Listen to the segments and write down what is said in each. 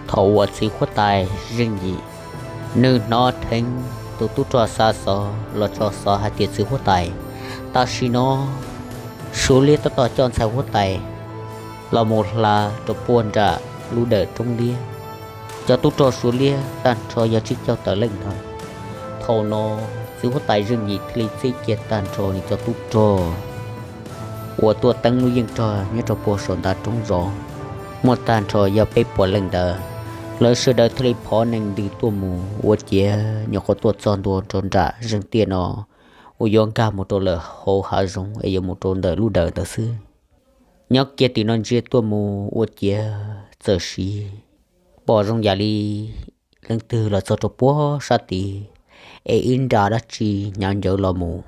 Thaum uas txiv huab tais Zeej Yim nws hnov dheev tus tub rog xa xov los tso xov hais tias txiv huab tais, tam sim no Suav liab tab tom coj ntxhais huab tais los mus hla rau puag nram lub dawm roob liab. Cov tub rog Suav liab tag nrho yog tsib caug tawm leej ntag. Thaum no txiv huab tais Zeej Yim thiaj li txib kiag tag nrho nws cov tub rog uas tuaj teeb lub yeej rog nyob rau puag saum ntav roob zov, muaj tag nrho yog peb puas leej ntawd. Lawv sawv daws thiaj li phov nees ntws tuaj mus ua ciav nyuam qhuav tuaj txog ntua rau nram zeeg tiaj no uas yuav nkag mus rau lawm hauv hav zoov es yuav mus rau ntawm lub dawm ntawd xwb. Nyob kiag tim no ntsia tuaj mus ua ciav txawm siv pom zoo yam li leej twg los txog rau puag sab tid es ib nra dab tsi hnyav ncaws los mus.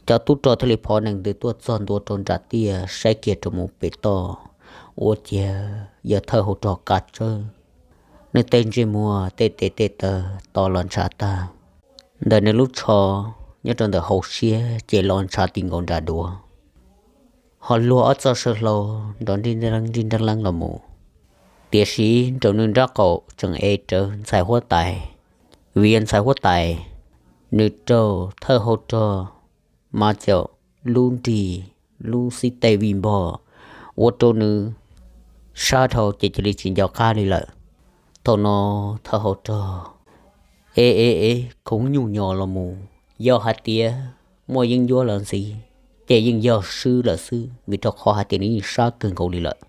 Cov tub rog thiaj li phov nees ntws tuaj txog ntua rau nram tiaj saib kiag rau mus pem toj ua ciav yog thawj hauv rog Kav Tsawb. Nws tej ntsej muag tej tes tej taw to los ntshav tag, ntawm nws lub tsho nyob rau ntawm hauv siab ces los ntshav ti nkaus nram duav, ho luag ob txoj saw hlau nrov nrib nrab leeb los mus. Tiam sis nraum nws nrab qaum tseem ev rawv ntxhais huab tais, vim yog ntxhais huab tais nws raug thawj hauv rog Mab Caum lub nrig lub xib tej vij npog ua rau nws sab dhau ces cia li tsis nco qab li lawm. Thaum no thawj hauv rog ev ev ev khoov nyuj nyos los mus, yog hais tias muaj yeeb ncuab los ntxiv ces yeej yog swb lawm xwb, vim rau qhov hais tias nws yeej sab kawg nkaus li lawm.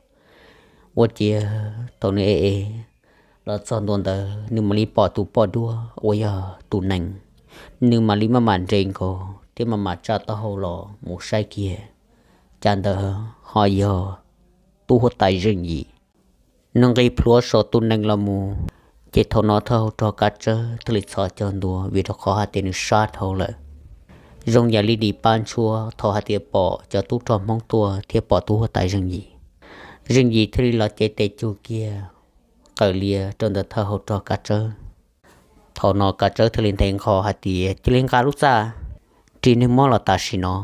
Ua ciav thaum nws ev ev los txog ntua ntawd nws mam li pom tus poj duab uas yog tus nees, nws mam li maj mam nres nkaus thiab maj mam tsa taub hau los mus saib kiag, cas ntawd ho yog tub huab tais Zeej Yim. Nws nqis plhuav saum tus nees los mus, ces thaum no thawj hauv rog Kav Tsawb thiaj li txhos caug ntua vim rau qhov hais tias nws sab dhau lawm. Zoo yam li dim pab ntshuab thaum hais tias pom cov tub rog Hmoob tuaj thiab pom tub huab tais Zeej Yim. Zeej Yim thiaj li los cev tes cug kiag qawm lias rau ntawm thawj hauv rog Kav Tsawb. Thaum no Kav Tsawb thiaj li ntes nqho hais tias cia li nqa lub txaj ris nws mob los tam sim no.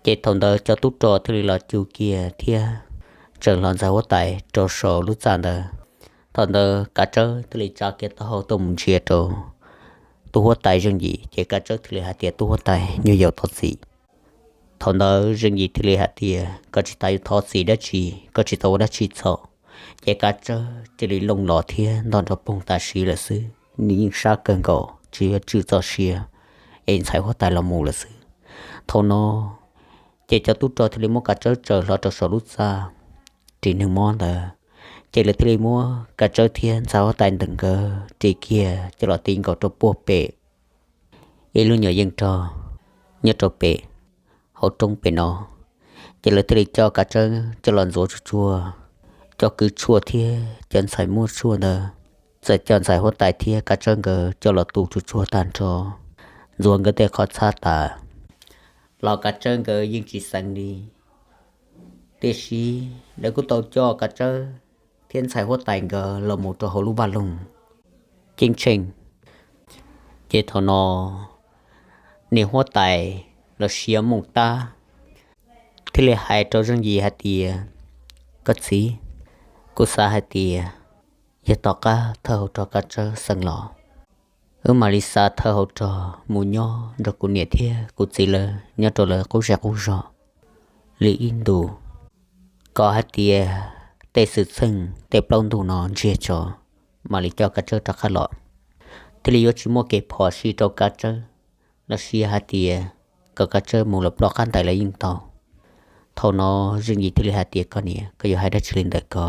Ces thaum ntawd cov tub rog thiaj li los cug kiag thiab tsaws hlo ntxhais huab tais rau saum lub txaj ntawd. Thaum ntawd Kav Tsawb thiaj li tsa kiag taub hau tuaj mus ntsia rau tub huab tais Zeej Yim, ces Kav Tsawb thiaj li hais tias tub huab tais nyuag yaus thov txim. Thaum ntawd Zeej Yim thiaj li hais tias koj tsis tas yuav thov txim dab tsi, koj tsis tau ua dab tsi txhaum. Ces Kav Tsawb cia li looj los thiab ntog nrov poog tam sim lawm xwb, nws yeej sab kawg nkaus tsis yuav tswj txoj sia es ntxhais huab tais los mus lawm xwb. Thaum no ces cov tub rog thiaj li muab Kav Tsawb tsaws hlo rau saum lub txaj ris nws mob ntawd, ces lawv thiaj li muab Kav Tsawb thiab ntxhais huab tais ntawm nkawd ris kiag coj los ti nkaus rau puag pem ib lub nyuam yeej rog nyob rau pem hauv roob pem no. Ces lawv thiaj li coj Kav Tsawb coj los ntxuav tsuag tsuag, cov kwv tshuaj thiab cov ntxhais muab tshuaj ntawd txawm coj ntxhais huab tais thiab Kav Tsawb nkawd coj los tu tsuag tsuag tag nrho, ntxuav nkawd tej qhov txhab tas los Kav Tsawb nkawd yeej tsis xeev li. Tiam sis lawv kuj tau coj Kav Tsawb thiab ntxhais huab tais nkawd los mus rau hauv lub vaj loog ceeb tsheej. Ces thaum no niam huab tais los sis yog Mooj Tab thiaj li hais rau Zeej Yim hais tias, koj txiv, kuv xav hais tias yog tom qab thawj hauv rog Kav Tsawb xeev los, wb mam li xa thawj hauv rog mus nyob nrog kuv niam thiab kuv txiv lawv nyob rau lawv qub zej qub zog li ib ntus, kom hais tias tej xwm txheej tej plaub ntug no ntsiag tso, mam li coj Kav Tsawb rov qab los. Thiaj li yuav tsis muaj kev phom sij rau Kav Tsawb los sis hais tias kom Kav Tsawb mus lawm ploj qab ntais los yeej tau. Thaum no Zeej Yim thiaj li hais tias, koj niam, koj yuav hais dab tsi li ntawm ko?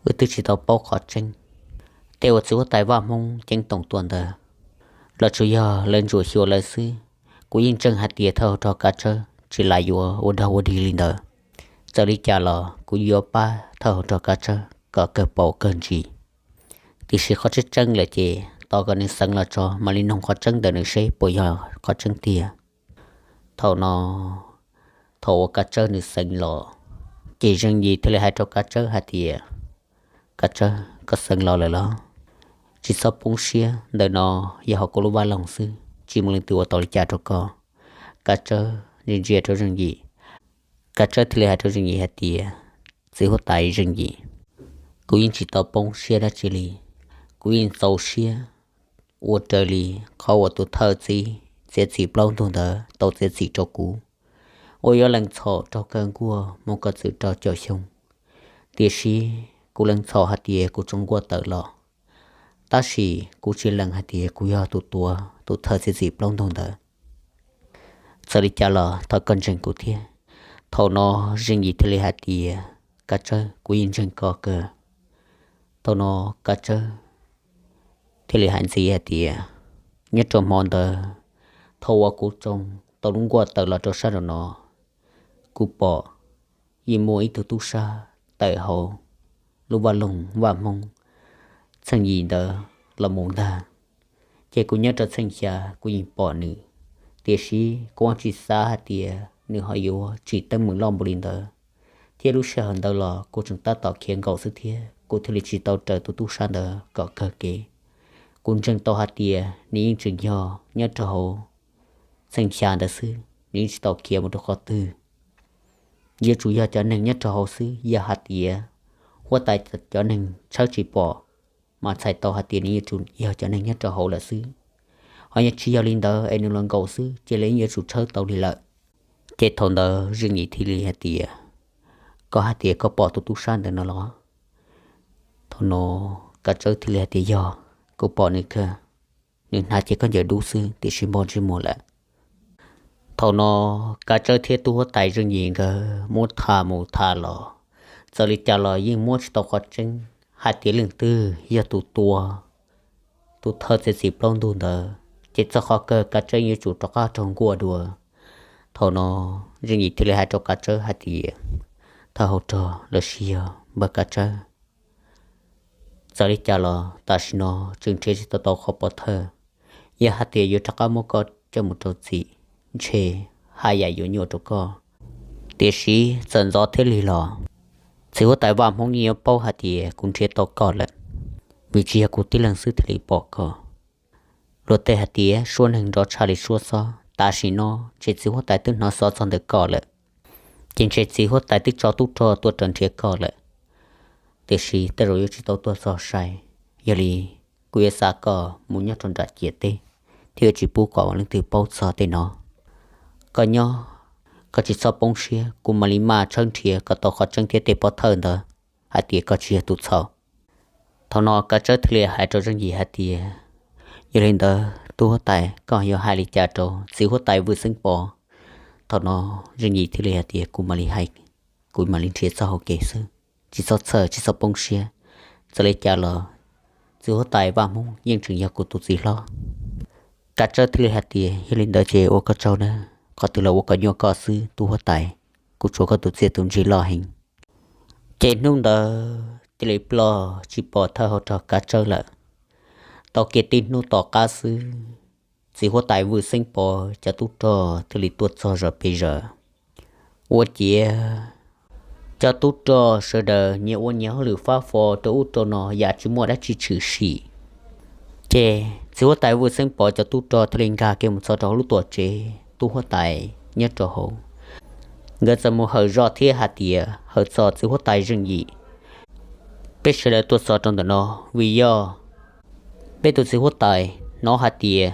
Wb twb tsis tau paub qhov tseeb. Tej uas txiv huab tais Vaj Hmoob ceeb toom tuaj ntawd los tsuas yog lawv ntsuam xyuas lawv xwb. Kuv yeej ntseeg hais tias thawj hauv rog Kav Tsawb tsis lam yuav ua dog ua dig li ntawd. Txawm li cas los kuv yuav pab thawj hauv rog Kav Tsawb kom kawg paus kawg ntsis. Tiam sis qhov tseeb tseeb lawm ces tos kom nws xeev los tso mam li noog qhov tseeb ntawm nws seb puas yog qhov tseeb tiag. Thaum no, thaum uas Kav Tsawb nws xeev los, ces Zeej Yim thiaj li hais rau Kav Tsawb hais tias, Kav Tsawb, koj xeev los lawm los? Tsis txhob poob siab, ntawm no yog hauv kuv lub vaj loog xwb, tsis muaj leej twg ua tau li cas rau koj. Kav Tsawb ntsia ntsia rau Zeej Yim, Kav Tsawb thiaj li hais rau Zeej Yim hais tias, txiv huab tais Zeej Yim, Kuv yeej tsis tau poob siab dab tsi li. Kuv yeej txaus siab ua raws li qhov uas tus thawj txiv txiav txim plaub ntug ntawd tau txiav txim rau kuv, uas yuav lees txhaum raug kaw nkuaj mus kom txwm rau caum xyoo. Tiam sis kuv lees txhaum hais tias kuv tsuas nkuaj tawm los, tab sis kuv tsis lees hais tias kuv yog tus tuav tus thawj txiav txim plaub ntug ntawd. Txawm li cas los thov koj ntseeg kuv thiab. Thaum no Zeej Yim thiaj li hais tias, Kav Tsawb, kuv yeej ntseeg koj kawg. Thaum no Kav Tsawb thiaj li hais ntxiv hais tias, Nyob rau hmo ntawd, thaum uas kuv tsoo tau lub nkuaj tawm los rau sab nraum no, kuv pom yeej muaj ib tug tub sab tawm hauv lub vaj loog Vaj Hmoob txheej yim ntawd los mus ntag. Ces kuv nyob rau txheej xya kuv yeej pom nws, tiam sis kuv yeej tsis xav hais tias nws ho yuav tsim teeb meem loj npaum li ntawd, thiab lub sij hawm ntawd los kuv tseem tab tom khiav nkaum xwb thiab kuv thiaj li tsis tau raws tus tub sab ntawd kom kawg kev. Kuv ntseeg tau hais tias nws yeej tseem yog nyob rau hauv txheej xya ntawd xwb, nws yeej tsis tau khiav mus rau qhov twg. Yuav tsum yog cov neeg nyob rau hauv xwb, yog hais tias huab tais cov neeg tshawb tsis pom, mas txhais tau hais tias nws yuav tsum yog cov neeg nyob rau hauv lawm xwb. Ho yog tsis yog li ntawd es nws los nkaum xwb ces lawv yeej yuav tsum tshawb tau li lawm. Ces thaum ntawd Zeej Yim thiaj li hais tias, Koj hais tias koj pom tus tub sab ntawd no los? Thaum no Kav Tsawb thiaj li hais tias, Yog, kuv pom nws kawg. Nws hnav cev khaub ncaws dub xwb tiam sis npog ntsej muag lawm. Thaum no Kav Tsawb thiab tub huab tais Zeej Yim nkawd muab tham mus tham los, txawm li cas los yeej muab tsis tau qhov tseeb hais tias leej twg yog tus tua tus thawj txiav txim plaub ntug ntawd, ces txog qhov kawg Kav Tsawb yuav tsum rov qab raug nkuaj dua. Thaum no Zeej Yim thiaj li hais rau Kav Tsawb hais tias, Thawj hauv rog los sis yog npawg Kav Tsawb, txawm li cas los tam sim no tseem nrhiav tsis tau tau qhov pov thawj. Yog hais tias yuav rov qab muab koj coj mus rau txim, ntshe haj yam yuav nyuaj rau koj. Tiam sis txawm ntxov thiab lig los, txiv huab tais Vaj Hmoob yeej yuav paub hais tias kuv nrhiav tau koj lawm, vim tsis yog kuv tib leeg xwb thiaj li pom koj. Luag tej hais tias suab neeg nrov tshaj li suab xob, tam sim no ntshe txiv huab tais twb hnov xov txog ntawm koj lawm, ces ntshe txiv huab tais twb tso tub rog tuaj raws nrhiav koj lawm. Tiam sis tej zaum yuav tsis tau tuaj txog sai, yog li kuv yuav xa koj mus nyob rau nram ciam teb, thiab yuav tsis pub kom leej twg paub txog tej no. Koj nyob, koj tsis txhob poob siab, kuv mam li maj tshawb nrhiav kom tau qhov tseeb thiab tej pov thawj ntawd hais tias koj tsis yog tus txhaum. Thaum no Kav Tsawb thiaj li hais rau Zeej Yim hais tias, Yog li ntawd tub huab tais, koj yuav hais li cas rau txiv huab tais Vwj Xeeb Pov? Thaum no Zeej Yim thiaj li hais tias, Kuv mam li hais, kuv mam li nrhiav txoj hau kev xwb, tsis txhob txhawj, tsis txhob poob siab. Txawm li cas los txiv huab tais Vaj Hmoob yeej tseem yog kuv tus txiv hlob. Kav Tsawb thiaj li hais tias, Yog li ntawd ces ua koj tsaug nawb, qhov twg los ua kom nyuaj koj xwb tub huab tais, kuv tshuav koj tus txiaj tus ntsig loj heev. Ces hnub ntawd cia li ploj tsis pom thawj hauv rog Kav Tsawb lawm. Tau kiag tib hnub tom qab xwb, txiv huab tais Vwj Xeeb Pov cov tub rog thiaj li tuaj txog zos pes zaws. Ua ciav cov tub rog sawv daws nyias ua nyias hauj lwm fab fo rau ub rau no yam tsis muaj dab tsi tshwm sim. Ces txiv huab tais Vwj Xeeb Pov cov tub rog thiaj li nkag kiag mus txog rau hauv lub tuam tsev tub huab tais nyob rau hauv. Nkawd txawm mus hawm zoj thiab hais tias, Hawm txog txiv huab tais Zeej Yim, peb sawv daws tuaj txog rau ntawm no vim yog peb tus txiv huab tais hnov hais tias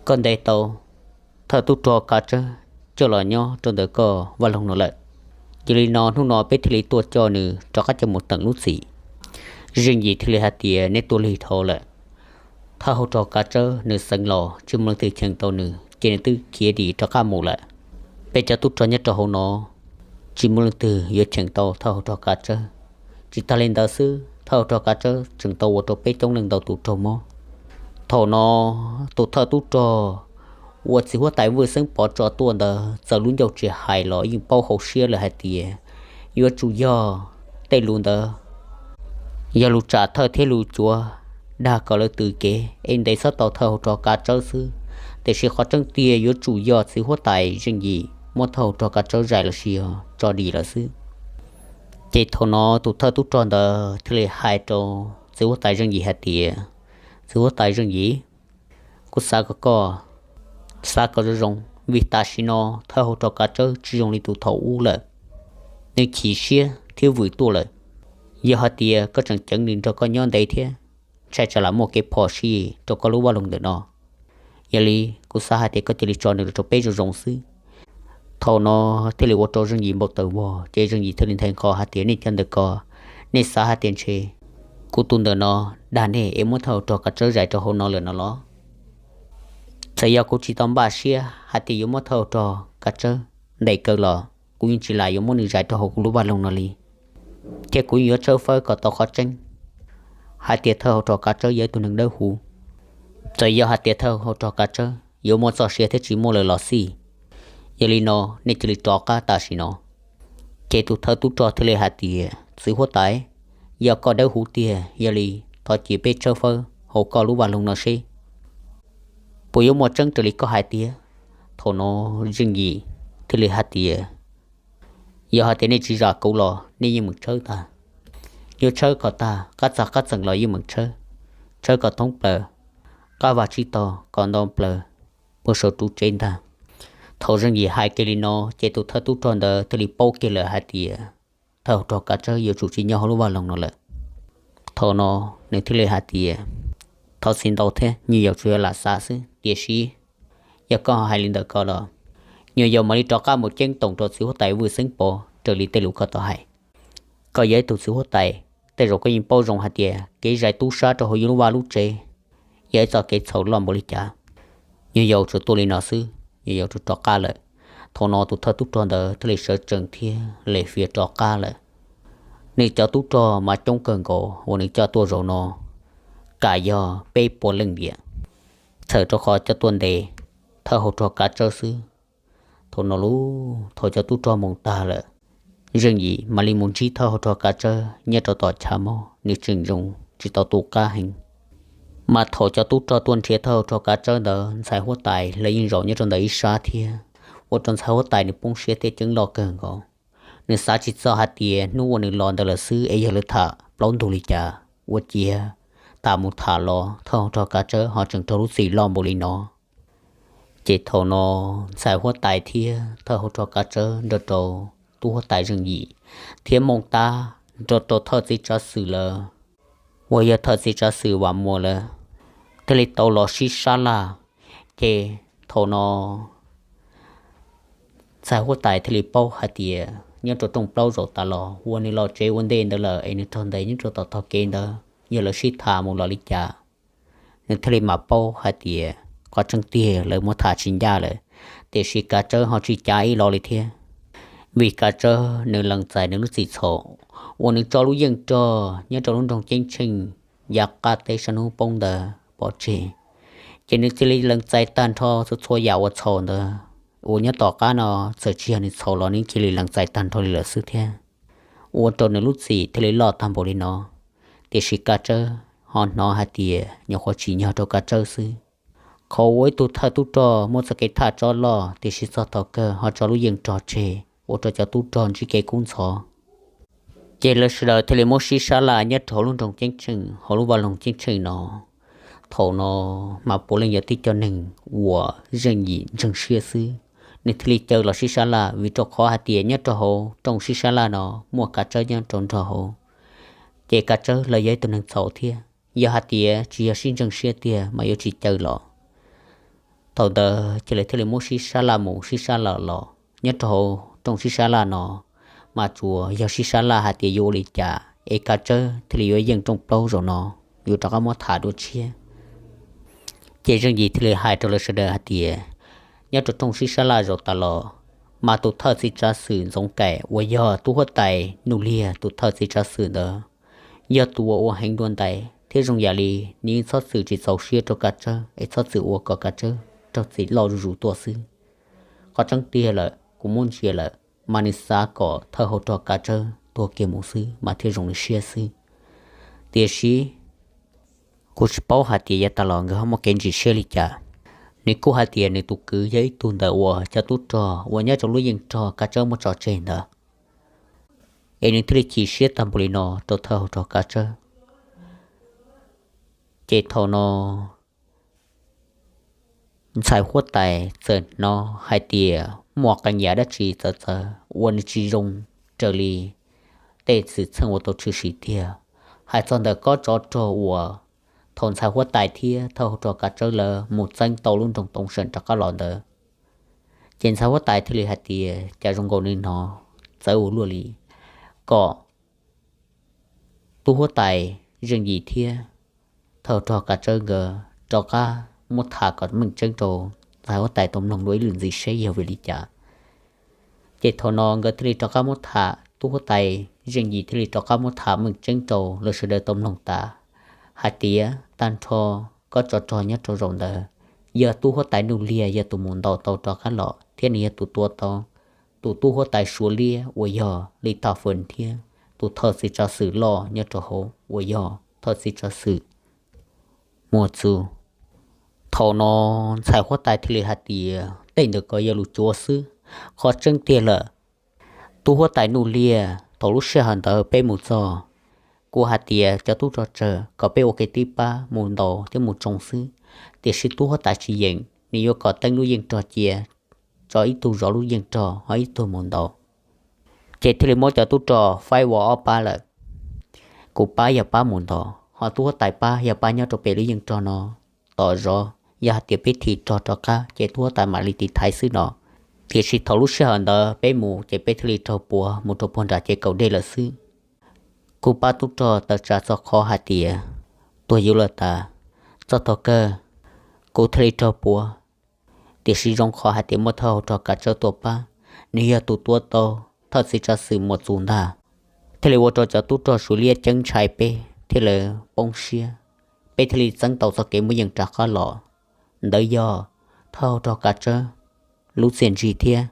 koj ntes tau thawj tub rog Kav Tsawb coj los nyob rau ntawm koj vaj loog no lawm. Yog li no hnub no peb thiaj li tuaj coj nws rov qab coj mus teem lub txim. Zeej Yim thiaj li hais tias, Neb tuaj lig dhau lawm. Thawj hauv rog Kav Tsawb nws xeev los tsis muaj leej twg cheem tau nws ces nws twb khiav dim rov qab mus lawm. Peb cov tub rog nyob rau hauv no tsis muaj leej twg yuav cheem tau thawj hauv rog Kav Tsawb. Tsis tag li ntawd xwb, thawj hauv rog Kav Tsawb tseem tau ua rau peb coob leej ntau tus raug mob. Thaum no tus thawj tub rog uas txiv huab tais Vwj Xeeb Pov tso tuaj ntawd txawm lub ncauj tsis hais los yeej paub hauv siab lawm hais tias yuav tsum yog tej lus ntawd yog lus tsam thawj thiab lus cuav dag kom lawv tws kev es ntes txhob tau thawj hauv rog Kav Tsawb xwb. Tiam sis qhov tseeb tiag yuav tsum yog txiv huab tais Zeej Yim muab thawj hauv rog Kav Tsawb zais los sis yog tso dim lawm xwb. Ces thaum no tus thawj tub rog ntawd thiaj li hais rau txiv huab tais Zeej Yim hais tias, Txiv huab tais Zeej Yim, kuv xav kom koj xav kom zoo zoo, vim tam sim no thawj hauv rog Kav Tsawb tsis zoo li tus thaum ub lawm. Nws chim siab thiab vwm tuaj lawm. Yog hais tias koj tseem ceev nws nrog koj nyob ntev thiab, ntshai tsam lam muaj kev phom sij rau koj lub vaj loog ntawm no. Yog li kuv xav hais tias koj cia li tso nws rau peb zoo zoo xwb. Thaum no thiaj li ua rau Zeej Yim npau taws vog, ces Zeej Yim thiaj li nthe nqho hais tias, nej cov ntawm ko, nej xav hais tias ntshe kuv tus ntawm no dag nej es muab thawj hauv rog Kav Tsawb zais rau hauv no lawm no los? Txawm yog kuv tsis tau npaj siab hais tias yuav muab thawj hauv rog Kav Tsawb ntes kaw los kuv yeej tsis lam yuav muab nws zais rau hauv kuv lub vaj loog no li. Thiab kuv yeej yuav tshawb fawb kom tau qhov tseeb hais tias thawj hauv rog Kav Tsawb yog ib tug neeg dawb huv. Txawm yog hais tias thawj hauv rog Kav Tsawb yuav muaj txoj sia thiab tsis muaj lawm los xij, yog li no nej cia li rov qab tam sim no. Ces tus thawj tub rog thiaj li hais tias, txiv huab tais, yog koj dawb huv tiag, yog li thov cia peb tshawb fawb hauv koj lub vaj loog no seb puas yuav muaj tseeb raws li koj hais tiag. Thaum no Zeej Yim thiaj li hais tias, yog hais tias nej tsis zam kuv los nej yeej meem tshawb tag. Yuav tshawb kom tag qab txag qab txeem los yeej meem tshawb, tshawb kom thoob plaws, qab vaj tsib taug kom nto plaws puag saum ru tsev ntag. Thaum Zeej Yim hais kiag li no ces tus thawj tub rog ntawd thiaj li paub kiag lawm hais tias thawj hauv rog Kav Tsawb yuav tsum tsis nyob hauv lub vaj loog no lawm. Thaum no nws thiaj li hais tias, thov txim ntau thiab, nyuam yaus tsuas yog lam xav xwb, tiam sis yog koj hais li ntawd ko los nyuam yaus mam li rov qab mus ceeb toom rau txiv huab tais Vwj Xeeb Pov raws li tej lus koj tau hais. Koj yog ib tug txiv huab tais, tej zaum koj yeej paub zoo hais tias kev zais tub sab rau hauv yus lub vaj lub tsev yog ib txoj kev txhaum loj npaum li cas. Nyuam yaus tsuas tuaj li no xwb, nyuam yaus tsuas rov qab lawm. Thaum no tus thawj tub rog ntawd thiaj li sawv tsees thiab li fiav rov qab lawm. Nws cov tub rog mas coob kawg nkaus uas nws coj tuaj zaum no kam yog peb puas leej diam, txhawm rau qhov coj tuaj ntes thawj hauv rog Kav Tsawb xwb. Thaum no lub thaum cov tub rog mus tag lawm, Zeej Yim mam li mus ntsib thawj hauv rog Kav Tsawb nyob rau tom chav mog, nws tseem zoo tsis tau tu qab heev. Mas thaum cov tub rog tuaj nrhiav thawj hauv rog Kav Tsawb ntawd, ntxhais huab tais lawv yeej zaum nyob rau ntawm ib sab thiab, ua rau ntxhais huab tais nws poob siab thiab ceeb loj kawg nkaus. Nws xav tsis txog hais tias hnub uas nws los ntawd lawm xwb es yog lawv tham plaub ntug li cas, ua ciav tham mus tham los thawj hauv rog Kav Tsawb ho tseem raug lub txim loj npaum li no. Ces thaum no ntxhais huab tais thiab thawj hauv rog Kav Tsawb nrog rau tub huab tais Zeej Yim thiab Mooj Tab nrog rau thawj txiv tsav xwm lawm, uas yog thawj txiv tsav xwm Vam Muas lawm, thiaj li tau los sib sab laj. Ces thaum no ntxhais huab tais thiaj li paub hais tias nyob rau rooj plaub zaum tas los uas nws los tsev ua ntej ntawd lawm es nws raug ntes nyob rau tom tog kev ntawd yog lawv sib tham mus los li cas. Nws thiaj li mam paub hais tias qhov tseeb tiag lawv muab tham tsis ncaj lawm, tiam sis Kav Tsawb ho tsis cav ib los li thiab. Vim Kav Tsawb nws lees txais nws lub txim txhaum uas nws tso lub yeej rog nyob rau lub nroog Ceeb Tsheej yav qab teb sab hnub poob ntawd pov tseg. Ces nws thiaj li lees txais tag nrho txhua txhua yam uas txhaum ntawd uas nyob tom qab no, txawm tsis yog nws txhaum los nws cia li lees txais tag nrho li lawm xwb thiab, ua rau nws lub txim thiaj li loj tag npaum li no. Tiam sis Kav Tsawb ho hnov hais tias nyuam qhuav tsim nyog rau Kav Tsawb xwb. Qhov uas ib tug thawj tub rog muaj txoj kev thaj tsob loj tiam sis txog thaum kawg ho tso lub yeej rog tseg ua rau cov tub rog ntsib kev kub ntxhov. Ces lawv sawv daws thiaj li muab sib sab laj nyob rau hauv lub nroog Ceeb Tsheej, hauv lub vaj loog Ceeb Tsheej no. Thaum no mas puav leej yog tib co neeg uas Zeej Yim ntseeg siab xwb, nws thiaj li caw los sib sab laj, vim rau qhov hais tias nyob rau hauv rooj sib sab laj no muaj Kav Tsawb nyob rau nrog hauv. Ces Kav Tsawb los yog ib tug neeg txhaum thiab, yog hais tias tsis yog sib ntseeg siab tiag mas yuav tsis caw los. Thaum ntawd ces lawv thiaj li muab sib sab laj mus sib sab laj los nyob rau hauv rooj sib sab laj no, mas tsuas yog sib sab laj hais tias yuav ua li cas es Kav Tsawb thiaj li yuav yeej rooj plaub zaum no, yuav rov qab muab tham dua tshiab. Ces Zeej Yim thiaj li hais rau lawv sawv daws hais tias, nyob rau rooj sib sab laj zaum tas los, mas tus thawj txiv tsav xwm Ntxoov Kaim uas yog tub huab tais Nuj Liag tus thawj txiv tsav xwm ntawd, yog tus uas ua heev dua ntais thiab zoo yam li nws yeej txhob txwm tsis txaus siab rau Kav Tsawb es txhob txwm ua kom Kav Tsawb raug txim loj zuj zus tuaj xwb. Qhov tseeb tiag lawm kuv muab ntsia lawm, mas nws xav kom thawj hauv rog Kav Tsawb tuag kiag mus xwb mas thiaj zoo nws siab xwb. Tiam sis kuv tsis paub hais tias yav tas los nkawd ho muaj kev ntsis siab li cas. Nws kuj hais tias nws tus kwv yog ib tug ntawm uas cov tub rog uas nyob rau lub yeej rog Kav Tsawb muab tso tseg ntawd, es nws thiaj li chim siab tag npaum li no rau thawj hauv rog Kav Tsawb. Ces thaum no ntxhais huab tais txawm hnov hais tias muaj qee yam dab tsi txawv txawv uas nws tsis zoo raws li tej xwm txheej uas tau tshwm sim tiag. Hais txog ntawm kob tsov rog uas thaum ntxhais huab tais thiab thawj hauv rog Kav Tsawb lawv mus txeeb tau lub nroog Toov Seem rov qab los ntawd, ces ntxhais huab tais thiaj li hais tias cas zoo nkaus li hnov txawv ua luaj li, kom tub huab tais Zeej Yim thiab thawj hauv rog Kav Tsawb nkawd rov qab muab tham kom meej tseeb rau ntxhais huab tais tau mloog dua ib lwm ntxiv seb yog vim li cas. Ces thaum no nkawd thiaj li rov qab muab tham, tub huab tais Zeej Yim thiaj li rov qab muab tham meej tseeb rau lawv sawv daws tau mloog tas, hais tias tag nrho kob tsov rog nyob rau zaum ntawd yog tub huab tais Nuj Liag yog tus mus ntaus tau rov qab los thiab nws yog tus tua tau tus tub huab tais Suav Liab uas yog Li Tag Fwm thiab tus thawj txiv tsav xwm loj nyob rau hauv uas yog thawj txiv tsav xwm Muas Txus. Thaum no ntxhais huab tais thiaj li hais tias tej ntawd ko yog lus cuav xwb, qhov tseeb tiag lawm, tub huab tais Nuj Liag, thaum lub sij hawm ntawd peb mus txog, kuv hais tias cov tub rog tsawg kom peb ua kev tib pab mus ntaus thiab mus tsoo xwb, tiam sis tub huab tais tsis yeem, nws yuav kom teeb lub yeej rog cia tso ib tug zov lub yeej rog ho ib tug mus ntaus. Ces thiaj li muab cov tub rog faib ua ob pab lawm. Kuv pab yog pab mus ntaus, ho tub huab tais pab yog pab nyob rau pem lub yeej rog no tos zov, yog hais tias peb thim rog rov qab ces tub huab tais mam li tiv thaiv xwb no. Tiam sis thaum lub sij hawm ntawd peb mus ces peb thiaj li raug puav mus rau puag nram ces kaum dej lawm xwb. Kuv pab tub rog tawm tsam txog qhov hais tias tuag yuv lawm tas, txog thaum kawg kuv thiaj li raug puav. Tiam sis zoo qhov hais tias muaj thawj hauv rog Kav Tsawb tuaj pab, nws yog tus tua tau thawj txiv tsav xwm Muas Txus ntag, thiaj li ua rau cov tub rog Suav Liab ceeb ntshai peb thiab lawv poob siab, peb thiaj li txeeb tau txoj kev muaj yeej rov qab los. Ntawd yog thawj hauv rog Kav Tsawb lub txiaj ntsig thiab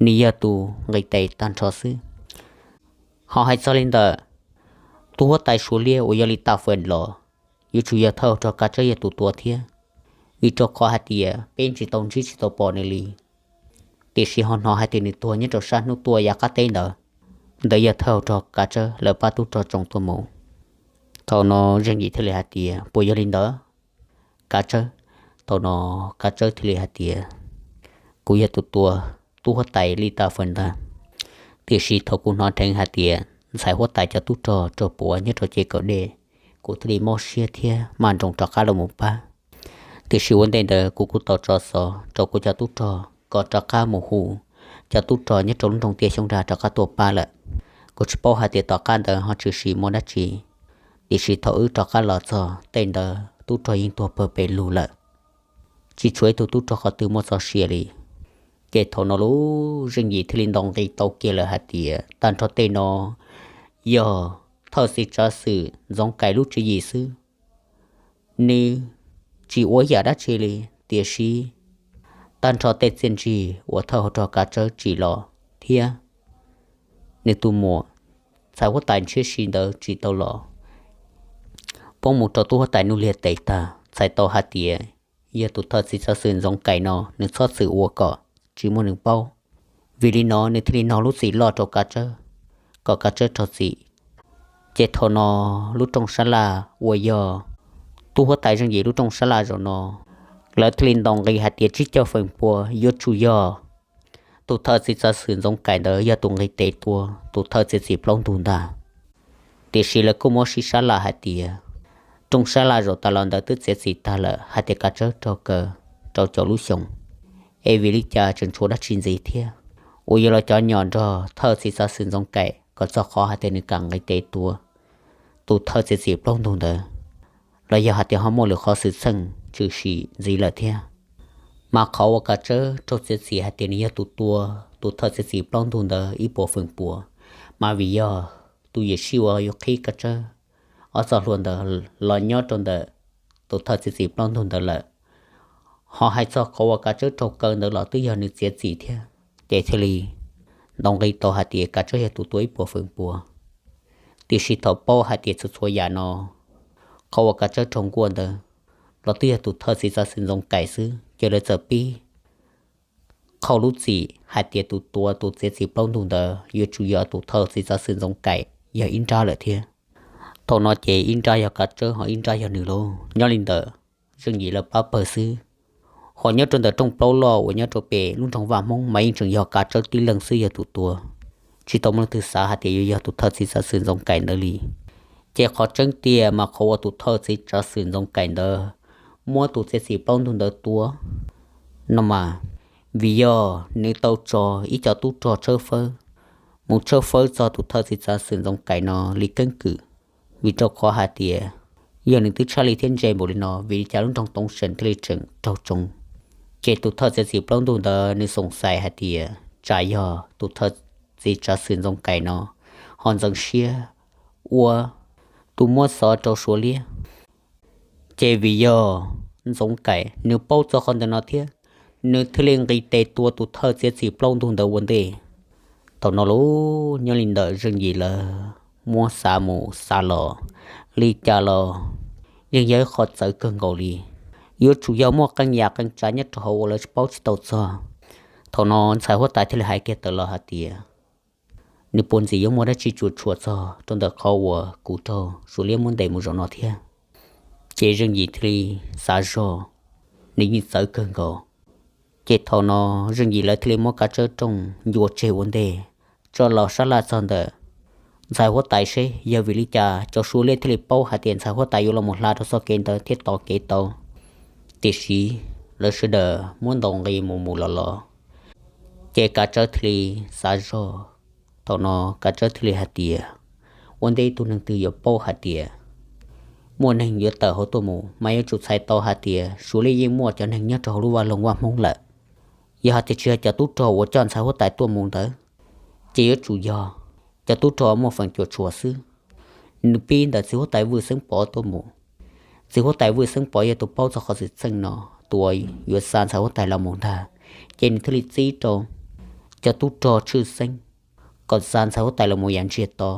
nws yog tus nqis tes tag nrho xwb. Ho hais txog li ntawm tub huab tais Suav Liab uas yog Li Tag Fwm los, yuav tsum yog thawj hauv rog Kav Tsawb yog tus tua thiab, vim rau qhov hais tias peb tsis tau ntsib tsis tau pom nws li. Tiam sis ho hnov hais tias nws tuag nyob rau sab hnub tuaj yav qab teb ntawd, ntawd yog thawj hauv rog Kav Tsawb lawv pab tub rog tsoo tuaj mus. Thaum no Zeej Yim thiaj li hais tias puas yog li ntawd Kav Tsawb? Thaum no Kav Tsawb thiaj li hais tias kuv yog tus tua tub huab tais Li Tag Fwm ntag. Tiam sis thaum kuv hnov dheev hais tias ntxhais huab tais cov tub rog raug puav nyob rau ces kaum dej, kuv thiaj li mob siab thiab maj nroos rov qab los mus pab. Tiam sis ua ntej ntawd kuv kuj tau tso xov rau kuv cov tub rog kom rov qab mus hu cov tub rog nyob rau lub nroog Tiaj Xyoob Dag rov qab tuaj pab lawm. Kuv tsis paub hais tias tom qab ntawd ho tshwm sim muaj dab tsi, tiam sis thaum wb rov qab los txog tej ntawd tub rog yeej tuag pawg pes lug lawm, tsis tshuav ib tug tub rog qhov twg muaj txoj sia li. Ces thaum no lub Zeej Yim thiaj li ntaus nqi tau kiag lawm hais tias tag nrho tej no yog thawj txiv tsav xwm Ntxoov Kaim lub tswv yim xwb. Nws tsis ua yam dab tsi li, tiam sis tag nrho tej txiaj ntsig uas thawj hauv rog Kav Tsawb tsim los thiab nws tus muam ntxhais huab tais Ntshiab Si ntawd tsim tau los poob mus rau tub huab tais Nuj Liag tes tag, txhais tau hais tias yog tus thawj txiv tsav xwm Ntxoov Kaim no nws txhob txwm ua kom tsis muaj neeg paub. Vim li no nws thiaj li nog lub txim loj rau Kav Tsawb, kom Kav Tsawb raug txim. Ces thaum no lub rooj sab laj uas yog tub huab tais Zeej Yim lub rooj sab laj zaum no, lawv thiaj li ntaus nqi hais tias tsib caug feem pua yuav tsum yog tus thawj txiv tsav xwm Ntxoov Kaim ntawd yog tus nqis tes tua tus thawj txiav txim plaub ntug ntag. Tiam sis lawv kuj muab sib sab laj hais tias rooj sab laj zaum tas los ntawd twb txiav txim tag lawm hais tias Kav Tsawb raug kaw rau caum lub xyoo, es vim li cas tseem tshuav dab tsi ntxiv thiab uas yuav los cov nyom nrog thawj txiv tsav xwm Ntxoov Kaim kom txog qhov hais tias nws kam nqis tes tua tus thawj txiav txim plaub ntug ntawd, los yog hais tias ho muaj lwm qhov xwm txheej tshwm sim ntxiv lawm thiab. Mas qhov uas Kav Tsawb raug txiav txim hais tias nws yog tus tua tus thawj txiav txim plaub ntug ntawd ib puas feem pua, mas vim yog tus yawm sij uas yuav qhib Kav Tsawb ob txoj hlua ntawd los nyob rau ntawm tus thawj txiav txim plaub ntug ntawd lawm. Ho hais txog qhov uas Kav Tsawb raug kaw ntawd los twb yog nws txiav txim thiab, ces thiaj li ntaus nqi tau hais tias Kav Tsawb yog tus tua ib puas feem pua. Tiam sis thaum paub hais tias txhua txhua yam no, qhov uas Kav Tsawb raug nkuaj ntawd los twb yog tus thawj txiv tsav xwm Ntxoov Kaim xwb, ces lawv txawm pib qhau lub txim hais tias tus tua tus txiav txim plaub ntug ntawd yuav tsum yog tus thawj txiv tsav xwm Ntxoov Kaim yog ib nrab lawm thiab. Thaum no ces ib nrab yog Kav Tsawb ho ib nrab yog nws lauj. Nyob li ntawm Zeej Yim lawv pab pawg xwb. Ho nyob rau ntawm rooj plaub loj uas nyob rau pem lub nroog Vaj Hmoob mas yeej tseem yog Kav Tsawb tib leeg xwb yog tus tua. tsis tau muaj leej twg xav hais tias yuav yog tus thawj txiv tsav xwm Ntxoov Kaim ntawd li. Ces qhov tseeb tiag mas qhov uas tus thawj txiv tsav xwm Ntxoov Kaim ntawd muab tus txiav txim plaub ntug ntawd tua no mas vim yog nws tau tso ib co tub rog tshawb fawb mus tshawb fawb txog tus thawj txiv tsav xwm Ntxoov Kaim no li keeb kwm, vim rau qhov hais tias yog nws twb tshaj li thiab ntse npaum li no vim li cas lub nroog Toov Seem thiaj li tseem raug tsoo. Ces tus thawj txiav txim plaub ntug ntawd nws xoom xaiv hais tias tsam yog tus thawj txiv tsav xwm Ntxoov Kaim no ho ntxeev siab ua tus muab xov rau Suav liab. Ces vim yog Ntxoov Kaim nws paub txog qhov ntawm no thiab, nws thiaj li nqis tes tua tus thawj txiav txim plaub ntug ntawd ua ntej. Thaum no lauj, nyob li ntawm Zeej Yim lawv muab xav mus xav los, li cas los yeej yog ib qho txawv kawg nkaus li. Yuav tsum yog muaj qee yam qee tsav nyob rau hauv uas lawv tsis paub tsis tau txog. Thaum no ntxhais huab tais thiaj li hais kiag tawm los hais tias, nws puas ntxim yuav muaj dab tsi tsuas tshuam txog rau ntawm qhov uas kuv raug Suav liab muab ntes mus zaum no thiab. Ces Zeej Yim thiaj li xav zog, nws yeej txawv kawg nkaus. Ces thaum no Zeej Yim lawv thiaj li muab kav tsawb rooj ncua tseg ua ntej, tso los sab laj txog ntawm ntxhais huab tais seb yog vim li cas cov Suav liab thiaj li paub hais tias ntxhais huab tais yuav los mus hla rau txoj kev ntawd thiab tos kev tau. Tiam sis lawv sawv daws muab ntaus nqi mus mus los los, ces kav tsawb thiaj li xav zog. Thaum no kav tsawb thiaj li hais tias, ua ntej ib tug neeg twg yuav paub hais tias muaj neeg yuav tawm hauv tuaj mus mas yuav tsum txhais tau hais tias Suav liab yeej muaj cov neeg nyob rau hauv lub vaj loog Vaj Hmoob lawm. Yog hais tias tsis yog cov tub rog uas coj ntxhais huab tais tuaj mus ntawd, ces yuav tsum yog cov tub rog muaj feem cuam tshuam xwb. Nws pib ntawm txiv huab tais Vwj Xeeb Pov tuaj mus. Txiv huab tais Vwj Xeeb Pov yog tus paub txog qhov xwm txheej no, tus uas yuav xa ntxhais huab tais los mus ntag, ces nws thiaj li txib rau cov tub rog tshwj xeeb kom xa ntxhais huab tais los mus yav ntsiag to.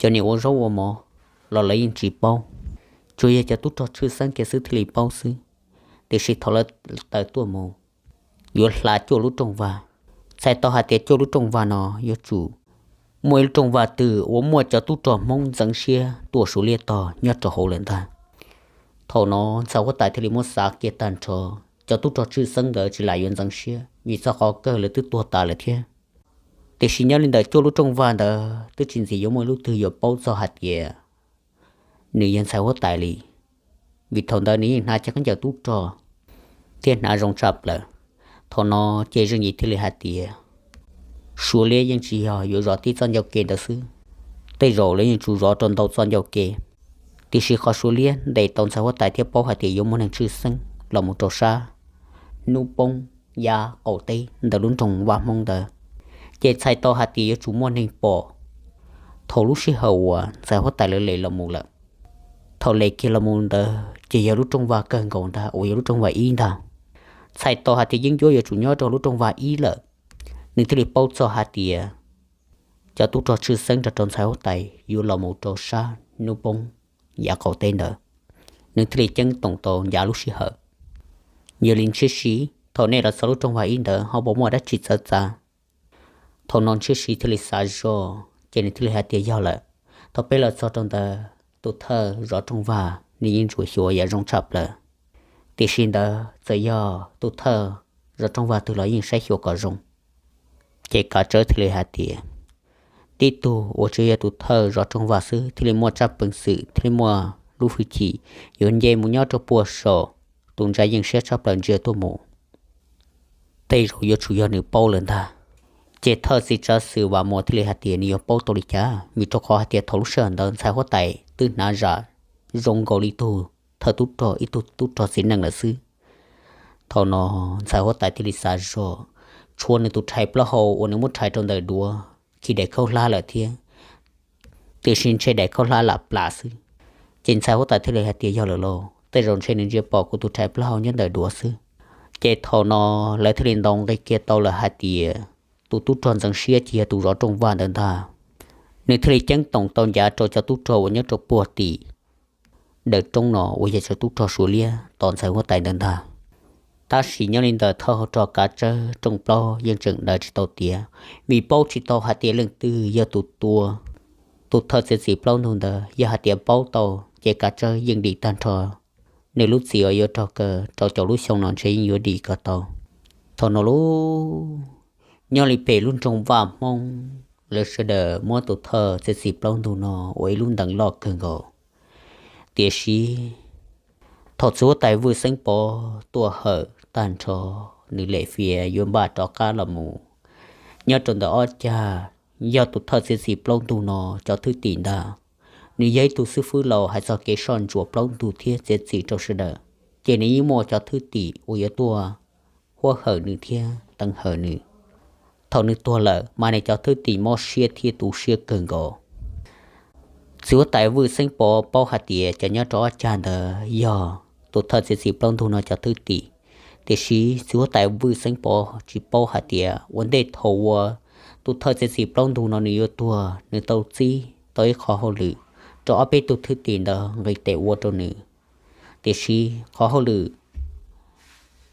Cov niam ua zaub ua mov los lawv yeej tsis paub, tsuas yog cov tub rog tshwj xeeb kiag xwb thiaj li paub xwb. Tiam sis thaum lawv tawm tuaj mus, yuav hla cuaj lub rooj vag. Txhais tau hais tias cuaj lub rooj vag no yuav tsum muaj ib lub rooj vag twg uas muaj cov tub rog Hmoob ntxeev siab tuaj Suav liab tog nyob rau hauv lawm ntag. Thaum no ntxhais huab tais thiaj li muab xav kiag tag nrho, cov tub rog tshwj xeeb ntawd tsis lam yuav ntxeev siab vim txog qhov kawg lawv twb tuag tas lawm thiab. Tiam sis nyob li ntawm cuaj lub rooj vag ntawd twb tsis ntxim yuav muaj ib lub twg yuav paub txog hais tias nws yog ntxhais huab tais li, vim thaum ntawd nws yeej hnav cov khaub ncaws tub rog thiab hnav zoo tshaj plaws. Thaum no ces Zeej Yim thiaj li hais tias, Suav liab yeej tsis yog yuav zov tib txoj ncauj ke ntawd xwb, tej zaum lawv yeej tsum zov rau ntau txoj ncauj ke. Tiam sis qhov Suav liab ntes tau ntxhais huab tais thiab paub hais tias yuav muaj neeg tshwj xeeb los mus rau sab hnub poob yav qaum teb ntawm lub nroog Vaj Hmoob ntawd, ces txhais tau hais tias yuav tsum muaj neeg pom thaum lub sij hawm uas ntxhais huab tais lawv les los mus lawm. Thaum les kiag los mus ntawd ces yog lub rooj vag kawg nkaus ntag uas yog lub rooj vag ib ntag. Txhais tau hais tias yeeb ncuab yuav tsum nyob rau lub rooj vag ib lawm. Nws thiaj li paub txog hais tias cov tub rog tshwj xeeb nrog rau ntxhais huab tais yuav los mus rau sab hnub poob yav qaum teb ntawd. Nws thiaj li ceeb toom tau ncav lub sij hawm. Yog li Ntshiab Siv, thaum nej los txog lub rooj vag ib ntawd ho puas muaj dab tsi txawv txav? Thaum no Ntshiab Siv thiaj li xav zog ces nws thiaj li hais tias yog lawm. Thaum peb los txog rau ntawd tus thawj zov rooj vag nws yeej ntsuam xyuas yam zoo tshaj plaws. Tiam sis ntawd txawm yog tus thawj zov rooj vag twg los yeej saib xyuas kom zoo. Ces Kav Tsawb thiaj li hais tias, tib tug uas tsuas yog tus thawj zov rooj vag xwb thiaj li muaj tsab peev xwm thiaj li muaj lub hwj chim yuav nce mus nyob rau puag saum tus ntsa yeej siab tshaj plaws ntsia tuaj mus. Tej zaum yuav tsum yog nws paub lawm ntag. Ces thawj txiv tsav xwm Vam Muas thiaj li hais tias nws yuav paub tau li cas, vim rau qhov hais tias thaum lub sij hawm ntawd ntxhais huab tais twb hnav zam zoo nkaus li tug thawj tub rog ib tug tub rog txiv neej lawm xwb. Thaum no ntxhais huab tais thiaj li xav zog, tshuav nws tus rhais plaub hau uas nws muab rhais rau ntawm duav khi daim khaub hlab lawm thiab, tiam sis ntshe daim khaub hlab lam plam xwb. Ces ntxhais huab tais thiaj li hais tias yog lawm lauj, tej zaum ntshe nws ntsia pom kuv tus rhais plaub hau nyob ntawm duav xwb. Ces thaum no lawv thiaj li ntaus nqi kiag tau lawm hais tias tus tub rog ntxeev siab ces yog tus zov rooj vag ntawd ntag. Nws thiaj li ceeb toom tau ncav rau cov tub rog uas nyob rau puag tim daws roob no uas yog cov tub rog Suav liab tos ntxhais huab tais ntawd ntag. Tab sis nyob li ntawm thawj hauv rog Kav Tsawb rooj plaub yeej tseem daws tsis tau tiav, vim paub tsis tau hais tias leej twg yog tus tua tus thawj txiav txim plaub ntug ntawd. Yog hais tias paub tau ces Kav Tsawb yeej dim tag nrho, nws lub txim uas yuav raug kaw rau caum lub xyoo no ntshe yeej yuav dim kom tau. Thaum no lauj, nyob li pem lub nroog Vaj Hmoob, lawv sawv daws muab tus thawj txiav txim plaub ntug no ua ib lub ntees loj kawg nkaus. Tiam sis thaum txiv huab tais Vwj Xeeb Pov tuaj hawm tag nrho, nws lem fias yuav npaj rov qab los mus nyob rau ntawm ob cag, yog tus thawj txiav txim plaub ntug no cov thwj tim ntag, nws yog ib tug xib fwb laus hais txog kev soj ntsuam plaub ntug thiab txiav txim rau sawv daws, ces nws yeej muaj cov thwj tim uas yuav tuaj huab hawm nws thiab teev hawm nws. Thaum nws tuag lawm mas nws cov thwj tim mob siab thiab tu siab kawg nkaus. Txiv huab tais Vwj Xeeb Pov paub hais tias cov nyob rau ob cag ntawd yog tus thawj txiav txim plaub ntug no cov thwj tim, tiam sis txiv huab tais Vwj Xeeb Pov tsis paub hais tias ua ntej thaum uas tus thawj txiav txim plaub ntug no nws yuav tuag, nws tau txib tau ib qho hauj lwm rau ob peb tug thwj tim ntawd nqis tes ua rau nws. Tiam sis qhov hauj lwm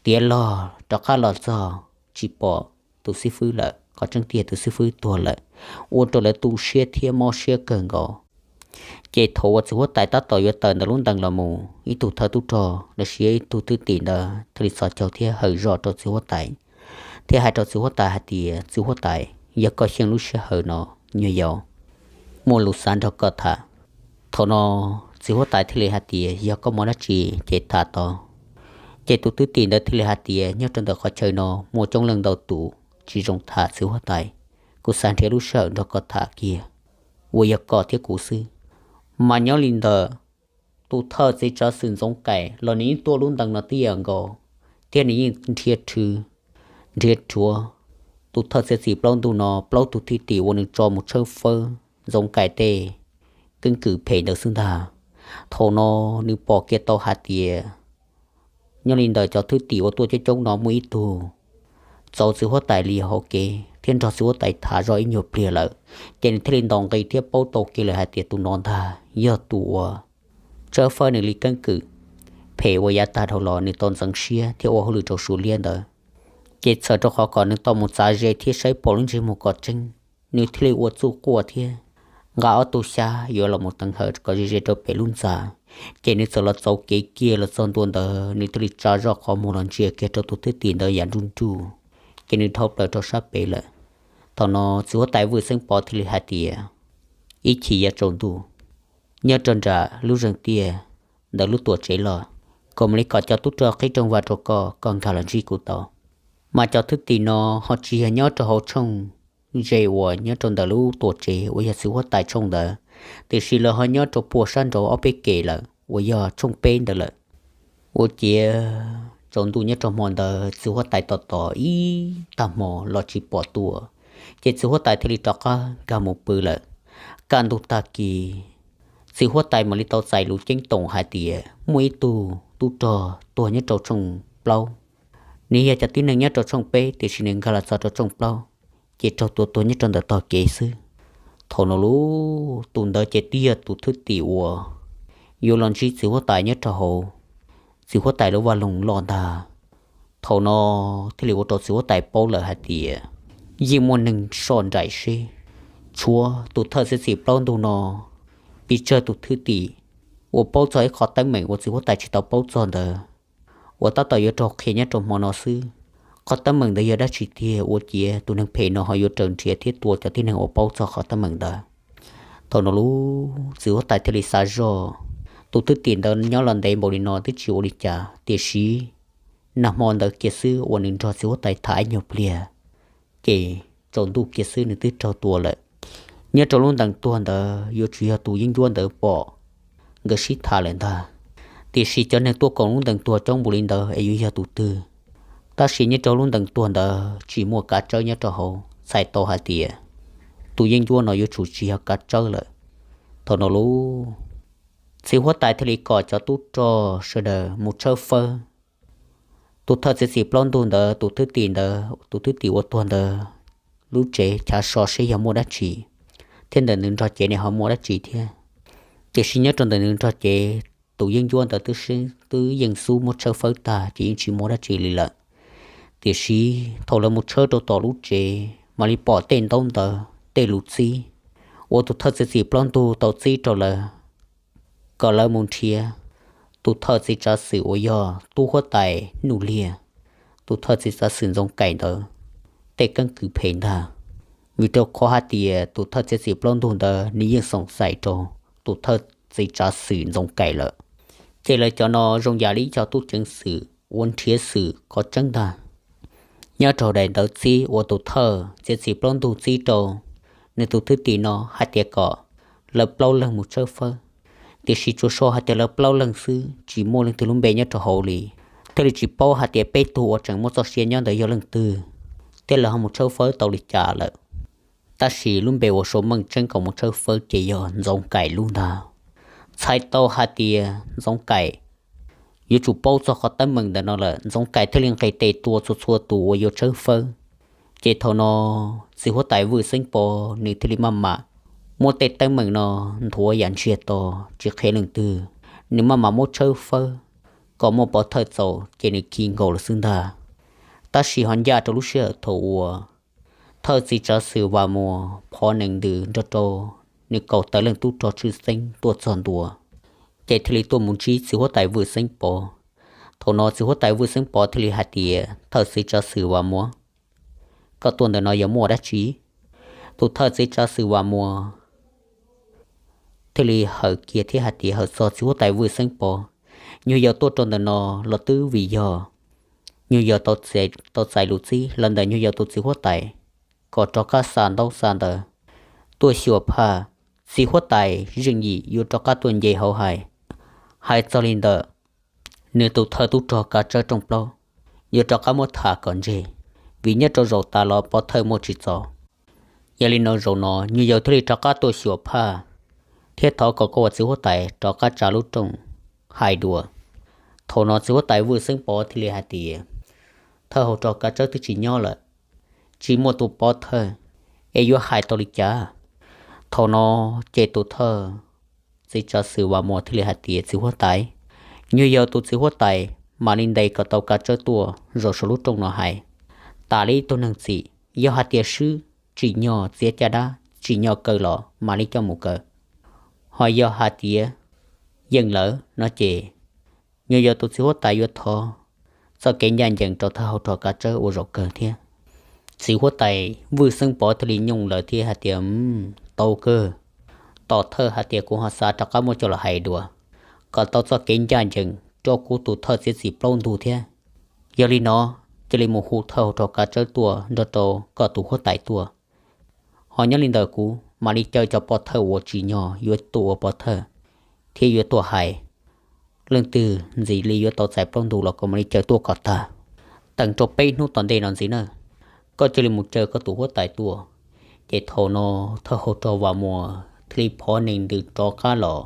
tiav log rov qab los txog tsis pom tus xib fwb lawm, qhov tseeb tiag tus xib fwb tuag lawm, ua rau lawv tu siab thiab mob siab kawg nkaus. Ces thaum uas txiv huab tais tab tom yuav tawm ntawm lub ntees los mus, ib tug thawj tub rog los sis ib tug thwj tim ntawd thiaj li txhos caug thiab hawm zog rau txiv huab tais, thiab hais rau txiv huab tais hais tias, Txiv huab tais, yog koj xyeej lub sij hawm no, nyuag yaus muaj lus xav nrog koj tham. Thaum no txiv huab tais thiaj li hais tias, Yog koj muaj dab tsi ces tham tau. Ces tus thwj tim ntawd thiaj li hais tias, Nyob rau ntawm qhov chaw no muaj coob leej ntau tus tsis zoo tham, txiv huab tais, kuv xav nrhiav lub sij hawm nrog koj tham kiag uas yog koj thiab kuv xwb. Mas nyob li ntawd, tus thawj txiv tsav xwm Ntxoov Kaim los nws yeej tuaj lub ntees no tib yam nkaus, thiab nws yeej nrhiav rhw, nrhiav rhuav tus thawj txiav txim plaub ntug no plaub tug thwj tim uas nws tso mus tshawb fawb Ntxoov Kaim tej keeb kwm phem ntawd xwb ntag. Thaum no nws pom kiag tau hais tias nyob li ntawm cov thwj tim uas tuaj coob coob no muaj ib tug txaus txiv huab tais li hauv kev thiab nrog txiv huab tais tham zoj ib nyuag pliag lawm, ces nws thiaj li ntaus nqi thiab paub tau kiag lawm hais tias tus no ntag yog tus uas tshawb fawb nws li keeb kwm phem uas yav tag dhau los nws tau ntxeev siab thiab ua hauj lwm rau Suav liab ntawd. Ces txhawm rau qhov kom nws tau mus txav ze thiab saib pom lub ntsej muag kom tseeb, nws thiaj li ua txuj quaj thiab nqa ob tug xyab yuav los mus teev hawm kom ze ze rau pem lub ntxa. Ces nws txawm los txaus kev kiag los txog ntua ntawd, nws thiaj li tsa zoj qhov muag los ntsia kiag rau tus thwj tim ntawd yam nruj nruj, ces nws dhau plaws rau sab pem lawm. Thaum no txiv huab tais Vwj Xeeb Pov thiaj li hais tias, Ib chim yuav tsaus ntuj, nyob rau nram lub zeeg tiaj ntawm lub tuam tsev los, kuv mam li kom cov tub rog qhib rooj vag rau koj, koj nkag los ntsib kuv tau. Mas cov thwj tim no ho tsis yog nyob rau hauv tshooj ze uas nyob rau ntawm lub tuam tsev uas yog txiv huab tais tshooj ntawd, tiam sis lawv ho nyob rau puag sab nraud ob peb kem lawm uas yog tshooj peb ntawd lawm. Ua ciav tsaus ntuj nyob rau hmo ntawd txiv huab tais tos tos ib tag hmo los tsis pom tuaj, ces txiv huab tais thiaj li rov qab nkag mus pw lawm. Kaj ntug tag kis, txiv huab tais mam li tau txais lus ceeb toom hais tias muaj ib tug tub rog tuag nyob rau tshooj plaub. Nws yog cov tib neeg nyob rau tshooj peb tiam sis nws nkag los txog rau tshooj plaub, ces raug tua tuag nyob rau ntawm tog kev xwb. Thaum no lub tus ntawd ces twb yog tus thwj tim uas yuav los ntsib txiv huab tais nyob rau hauv txiv huab tais lub vaj loog loj ntag. Thaum no thiaj li ua rau txiv huab tais paub lawm hais tias yeej muaj neeg soj nraim seb tshuav tus thawj txiav txim plaub ntug no pes tsawg tus thwj tim uas paub txog ib qho teeb meem uas txiv huab tais tsis tau paub txog ntawd, uas tab tom yuav raug qhia nyob rau hmo no xwb. Qhov teeb meem ntawd yog dab tsi tiag ua ciav tus neeg phem no ho yuav raws nrhiav thiab tua cov tib neeg uas paub txog qhov teeb meem ntawd? Thaum no lub txiv huab tais thiaj li xav zoj, tus thwj tim ntawd nyob los ntev npaum li no twb tsis ua li cas, tiam sis nag hmo ntawd kiag xwb uas nws nrog txiv huab tais tham ib nyuag pliag, ces tsaus ntuj kiag xwb nws twb raug tua lawm. Nyob rau lub ntees tuag ntawd yuav tsum yog tus yeeb ncuab ntawd pom nkawd sib tham lawm ntag. Tiam sis cov neeg tuaj koom lub ntees tuag coob npaum li ntawd es yuav yog tus twg? Tab sis nyob rau lub ntees tuag ntawd tsis muaj kav tsawb nyob rau hauv, txhais tau hais tias tus yeeb ncuab no yuav tsum tsis yog kav tsawb lawm. Thaum no lub txiv huab tais thiaj li kom cov tub rog sawv daws mus tshawb fawb tus thawj txiav txim plaub ntug ntawd tus thwj tim ntawd, tus thwj tim uas tuag ntawd lub tsev chav so seb yog muaj dab tsi, thiab ntawm nws nrog cev ne ho muaj dab tsi thiab. Tiam sis nyob rau ntawm nws nrog cev, tus yeeb ncuab ntawd twb yeej xub muab tshawb fawb tag ces yeej tsis muaj dab tsi li lawm. Tiam sis thaum lawv mus tshawb rau tom lub tsev mam li pom tej ntaub ntawv tej lus txib uas tus thawj txiav txim plaub ntug tau txib rau lawv kom lawv mus nrhiav tus thawj txiv tsav xwm uas yog tub huab tais Nuj Liag, tus thawj txiv tsav xwm Ntxoov Kaim ntawd tej keeb kwm phem ntag. Vim rau qhov hais tias tus thawj txiav txim plaub ntug ntawd nws yeej xoom xaim rau tus thawj txiv tsav xwm Ntxoov Kaim lawm. Ces lawv cov no zoo yam li ib co tub ceev xwm ua nrhiav xwm qhov tseeb ntag. Nyob rau daim ntawv txib uas tus thawj txiav txim plaub ntug txib rau nws tus thwj tim no hais tias kom lawv plaub leeg mus tshawb fawb, tiam sis tsuas sau hais tias lawv plaub leeg xwb, tsis muaj leej twg lub npe nyob rau hauv li, thiaj li tsis paub hais tias peb tug uas tseem muaj txoj sia nyob ntawd yog leej twg, thiab lawv ho mus tshawb fawb tau li cas lawm. Tab sis lub npe uas sau meej tseeb kom mus tshawb fawb ces yog Ntxoov Kaim lub ntag. Txhais tau hais tias Ntxoov Kaim yuav tsum paub txog qhov teeb meem ntawm no lawm, Ntxoov Kaim thiaj li nqis tes tua txhua txhua tus uas yuav tshawb fawb. Ces thaum no txiv huab tais Vwj Xeeb Pov nws thiaj li maj mam muab tej teeb meem no nthuav yam ntsiag to tsis qhia leej twg, nws maj mam muab tshawb fawb kom muaj pov thawj txaus ces nws khi nkaus lawm xwb ntag. Tab sis ho ncaj rau lub sij hawm thaum uas thawj txiv tsav xwm Vam Muas phov nees ntws nrog rau nws kaum tawm leej tub rog tshwj xeeb tuaj txog ntua, ces thiaj li tuaj mus ntsib txiv huab tais Vwj Xeeb Pov. Thaum no txiv huab tais Vwj Xeeb Pov thiaj li hais tias, Thawj txiv tsav xwm Vam Muas, koj tuaj ntawm no yog muaj dab tsi? Tus thawj txiv tsav xwm Vam Muas thiaj li hawm kiag thiab hais tias, Hawm txog txiv huab tais Vwj Xeeb Pov, nyuag yaus tuaj rau ntawm no los twb vim yog nyuag yaus tau txais lus txib los ntawm nyuag yaus tus txiv huab tais kom rov qab xa ntaub xa ntawv tuaj xyuas phaj, txiv huab tais Zeej Yim yuav rov qab tuaj nce hauv hais. Hais txog li ntawm nws tus thawj tub rog Kav Tsawb rooj plaub yuav rov qab muab tham kom ntseg, vim nyob rau zaum tas los pov thawj muaj tsis txaus. Yog li no zaum no nyuag yaus thiaj li rov qab tuaj xyuas phaj thiab thov kom koj ua txiv huab tais rov qab tsa lub rooj hais dua. Thaum no txiv huab tais Vwj Xeeb Pov thiaj li hais tias, Thawj hauv rog Kav Tsawb twb tsis nyob lawm, tsis muaj tus pov thawj, es yuav hais tau li cas? Thaum no ces tus thawj txiv tsav xwm Vam Muas thiaj li hais tias, Txiv huab tais, nyuag yaus tus txiv huab tais mam li ntes kom tau Kav Tsawb tuaj zaum saum lub rooj no hais. Tas li ib tug neeg txim, yog hais tias swb tsim nyog txiav caj dab tsim nyog kaw los mam li coj mus kaw. Ho yog hais tias yeej lawm no ces nyuag yaus tus txiv huab tais yuav thov txoj kev ncaj ncees rau thawj hauv rog Kav Tsawb ua zaum kawg thiab. Txiv huab tais Vwj Xeeb Pov thiaj li nyooj lawv thiab hais tias, Tau kawg, tom thawj hais tias kuv ho xav rov qab muab coj los hais dua, kom tau txoj kev ncaj ncees rau kuv tus thawj txiav txim plaub ntug thiab. Yog li no cia li mus hu thawj hauv rog Kav Tsawb tuaj nrog rau koj tus huab tais tuaj. Ho nyob li ntawm kuv mam li caw cov pov thawj uas tsim nyog yuav tuaj ua pov thawj thiab yuav tuaj hais. Leej twg ntxim li yuav tau txais plaub ntug los koj mam li caw tuaj kom tag, teem rau peb hnub tom ntej no ntxiv na. Koj cia li mus caw koj tus huab tais tuaj. Ces thaum no thawj hauv rog Vam Muas thiaj li phov nees ntws rov qab los.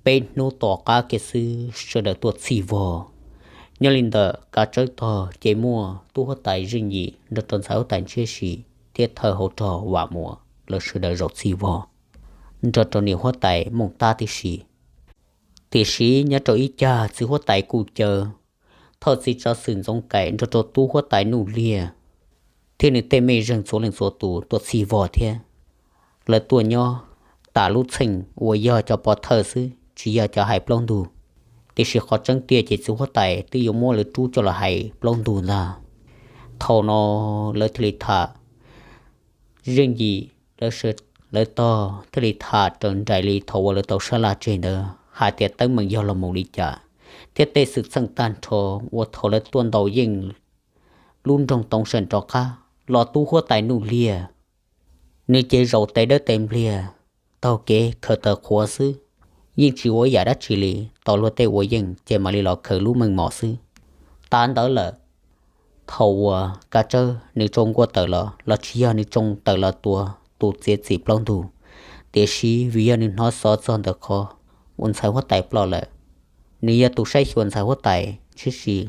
Peb hnub tom qab kiag xwb sawv daws tuaj txhij vog. Nyob li ntawm Kav Tsawb tog ces muaj tub huab tais Zeej Yim nrog rau ntxhais huab tais Ntshiab Sim thiab thawj hauv rog Vam Muas lawv sawv daws zaum txhij vog nrog rau niam huab tais Mooj Tab tib si. Tiam sis nyob rau ib cag txiv huab tais kuj caw thawj txiv tsav xwm Ntxoov Kaim nrog rau tub huab tais Nuj Liag thiab nws tej mej zeej txhua leej txhua tus tuaj txhij vog thiab. Lawv tuaj nyob tas lub txheej uas yog cov pov thawj xwb, tsis yog cov hais plaub ntug. Tiam sis qhov tseeb tiag ces txiv huab tais twb yuav muab lawv rub coj los hais plaub ntug ntag. Thaum no lawv thiaj li tham, Zeej Yim lawv tog thiaj li tham raws nraim li thaum uas lawv tau sab laj tseg ntawd hais tias teeb meem yog los mus li cas, thiab tej xwm txheej tag nrho uas thaum lawv tuaj ntaus yeej lub nroog Toov Seem rov qab los tub huab tais Nuj Liag, nws ces zaum tes dawb tes npliag taug kev khaws taws qhuav xwb, yeej tsis ua ib yam dab tsi li, tos luag tej ua yeej ces mam li los khaws lub meej mom xwb. Tas ntawd lawm, thaum uas Kav Tsawb nws tsoo nkuaj tawm los los tsis yog nws tsoo tawm los tua tus txiav txim plaub ntug, tiam sis vim yog nws hnov xov txog ntawm qhov uas ntxhais huab tais ploj lawm, nws yog tus saib xyuas ntxhais huab tais Ntshiab Sim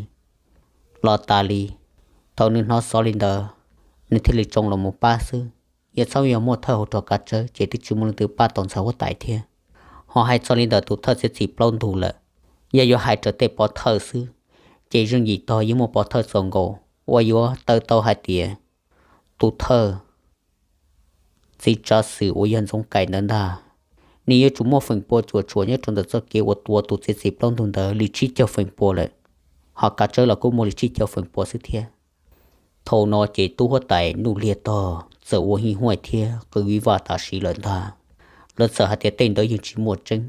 los tas li. Thaum nws hnov xov li ntawd, nws thiaj li tsoo los mus pab xwb. Yog txhob yog muaj thawj hauv rog Kav Tsawb ces twb tsis muaj leej twg pab tau ntxhais huab tais thiab. Ho hais txog li ntawm tus thawj txiav txim plaub ntug lawm, yog yuav hais raws tej pov thawj xwb, ces Zeej Yim tog yeej muaj pov thawj txaus nkaus uas yuav taw tau hais tias tus thawj txiv tsav xwm uas yog Ntxoov Kaim ntawd ntag, nws yuav tsum muaj feem pua cuam tshuam nyob rau ntawm txoj kev uas tua tus txiav txim plaub ntug ntawd li tsib caug feem pua lawm. Ho Kav Tsawb los kuj muaj li tsib caug feem pua xwb thiab. Thaum no ces tub huab tais Nuj Liag tog txawm ua hij huaj thiab qw vij vaj tam sim lawm ntag. Lawv txawm hais tias tej ntawd yeej tsis muaj tseeb,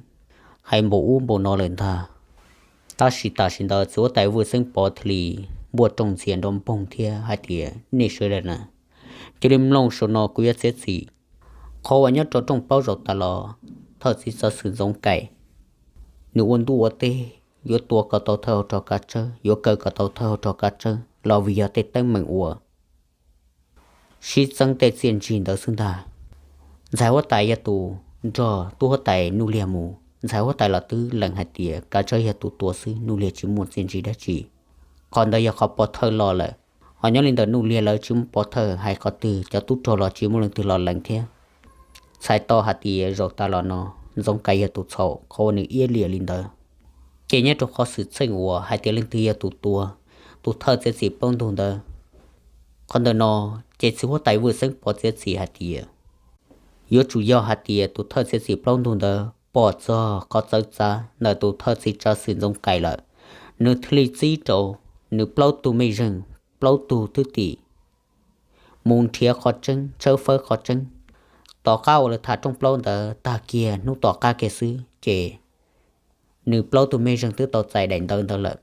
hais npaum ub npaum no lawm ntag. Tab sis tam sim ntawd txiv huab tais Vwj Xeeb Pov thiaj li npuaj rooj ntxias nrov npoog thiab hais tias nej sawv daws na, cia li mloog saum no kuv yuav txiav txim. Qhov uas nyob rau rooj plaub zaum tas los, thawj txiv tsav xwm Ntxoov Kaim, nws ua ntuj ua teb yuav tua kom tau thawj hauv rog Kav Tsawb, yuav kaw kom tau thawj hauv rog Kav Tsawb los vim yog tej teeb meem uas sib txeeb tej txiaj ntsig ntawd xwb ntag. Ntxhais huab tais yog tus nrog tub huab tais Nuj Liag mus, ntxhais huab tais los twb lees hais tias Kav Tsawb yog tus tua xwb, Nuj Liag tsis muaj txiaj ntsig dab tsi. Qhov ntawd yog qhov pov thawj los lawm. Ho nyob li ntawm Nuj Liag lawv tsis muaj pov thawj hais qhov twg, cov tub rog los tsis muaj leej twg los lees thiab. Txhais tau hais tias zaum tas los no Ntxoov Kaim yog tus txhaum qhov uas nws iab liam li ntawd. Ces nyob rau qhov xwm txheej uas hais tias leej twg yog tus tua tus thawj txiav txim plaub ntug ntawd, qhov ntawm no ces txiv huab tais Vwj Xeeb Pov txiav txim hais tias yuav tsum yog hais tias tus thawj txiav txim plaub ntug ntawd pom txog qhov txawv txav ntawm tus thawj txiv tsav xwm Ntxoov Kaim lawm, nws thiaj li txib rau nws plaub tug mej zeeg, plaub tug thwj tim mus nrhiav qhov tseeb, tshawb fawb qhov tseeb. Tom qab uas lawv tham rooj plaub ntawd tag kiag, hnub tom qab kiag xwb ces nws plaub tug mej zeeg twb tau txais daim ntawv ntawd lawm.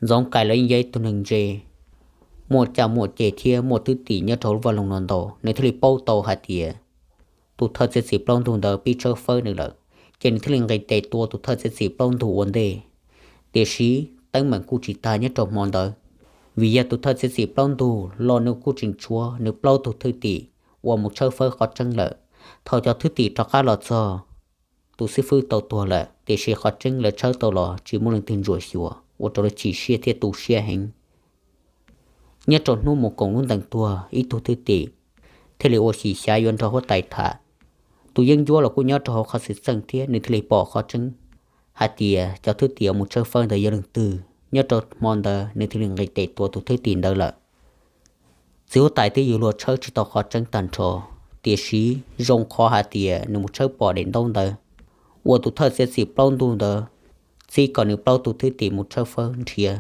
Ntxoov Kaim los yeej yog ib tug neeg ntse, muaj caj muaj ceg thiab muaj thwj tim nyob rau hauv lub vaj loog no ntau, nws thiaj li paub tau hais tias tus thawj txiav txim plaub ntug ntawd pib tshawb fawb nws lawm, ces nws thiaj li nqis tes tua tus thawj txiav txim plaub ntug ua ntej. Tiam sis teeb meem kuj tsis tag nyob rau hmo ntawd, vim yog tus thawj txiav txim plaub ntug los nws kuj tseem tshuav nws plaub tug thwj tim uas mus tshawb fawb qhov tseeb lawm. Thaum cov thwj tim rov qab los txog, tus xib fwb tau tuag lawm, tiam sis qhov tseeb lawv tshawb tau los tsis muaj leej twg ntsuam xyuas, ua rau lawv chim siab thiab tu siab heev. Nyob rau hnub mus koom lub ntees tuag, ib tug thwj tim thiaj li ua xyem xyav yuav nrog huab tais tham. Tus yeeb ncuab los kuj nyob rau hauv qhov xwm txheej thiab, nws thiaj li pom qhov tseeb hais tias cov thwj tim uas mus tshawb fawb ntawd yog leej twg. Nyob rau hmo ntawd nws thiaj li nqis tes tua tus thwj tim ntawd lawm. Txiv huab tais twb yuav luag tshawb tsis tau qhov tseeb tag nrho, tiam sis zoo qhov hais tias nws mus tshawb pom daim ntaub ntawd uas tus thawj txiav txim plaub ntug ntawd txib kom nws plaub tug thwj tim mus tshawb fawb nrhiav.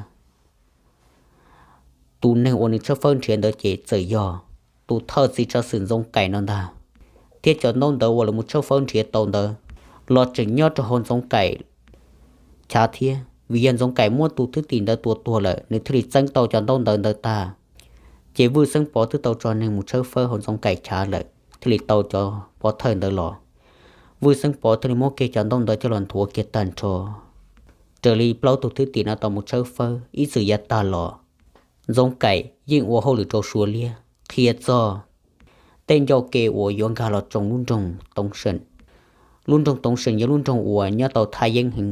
Tus neeg uas nws tshawb fawb nrhiav ntawd ces txawm yog tus thawj txiv tsav xwm Ntxoov Kaim no ntag. Thiab cov ntaub ntawv uas lawv mus tshawb fawb nrhiav tau ntawd los tseem nyob rau hauv Ntxoov Kaim chav thiab, vim yog Ntxoov Kaim muab tus thwj tim ntawd tua tuag lawm, nws thiaj li txeeb tau cov ntaub ntawv ntawd tag. Ces Vwj Xeeb Pov twb tau tso neeg mus tshawb fawb hauv Ntxoov Kaim chav lawm, thiaj li tau cov pov thawj ntawd los. Vwj Xeeb Pov thiaj li muab kiag cov ntaub ntawv coj los nthuav kiag tag nrho. Raws li plaub tug thwj tim no tau mus tshawb fawb ib txwm yav tag los, Ntxoov Kaim yeej ua hauj lwm rau Suav liab qhia txog tej ncauj ke uas yuav nkag los tsoo lub nroog Toob Seem. Lub nroog Toob Seem yog lub nroog uas nyob tau thaj yeeb heev,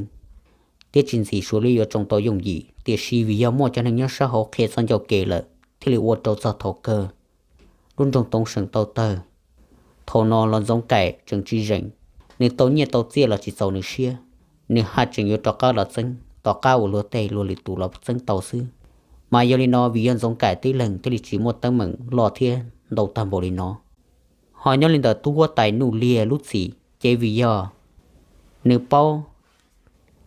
thiab tsis ntxim Suav liab yuav tsoo tau yooj yim, tiam sis vim yog muaj cov neeg nyob sab hauv qhia txoj ncauj ke lawm, thiaj li ua rau txog thaum kawg lub nroog Toob Seem tau tawg. Thaum no los Ntxoov Kaim tseem tsis zeem, nws tau nyiaj tau txiaj los tsis txaus nws siab, nws haj tseem yuav rov qab los txeeb tom qab uas luag tej luag lwm tus los txeeb tau xwb. Mas yog li no, vim yog Ntxoov Kaim tib leeg thiaj li tsis muaj teeb meem loj thiab ntau tag npaum li no. Ho nyob li ntawm tub huab tais Nuj Liag lub txim ces vim yog nws paub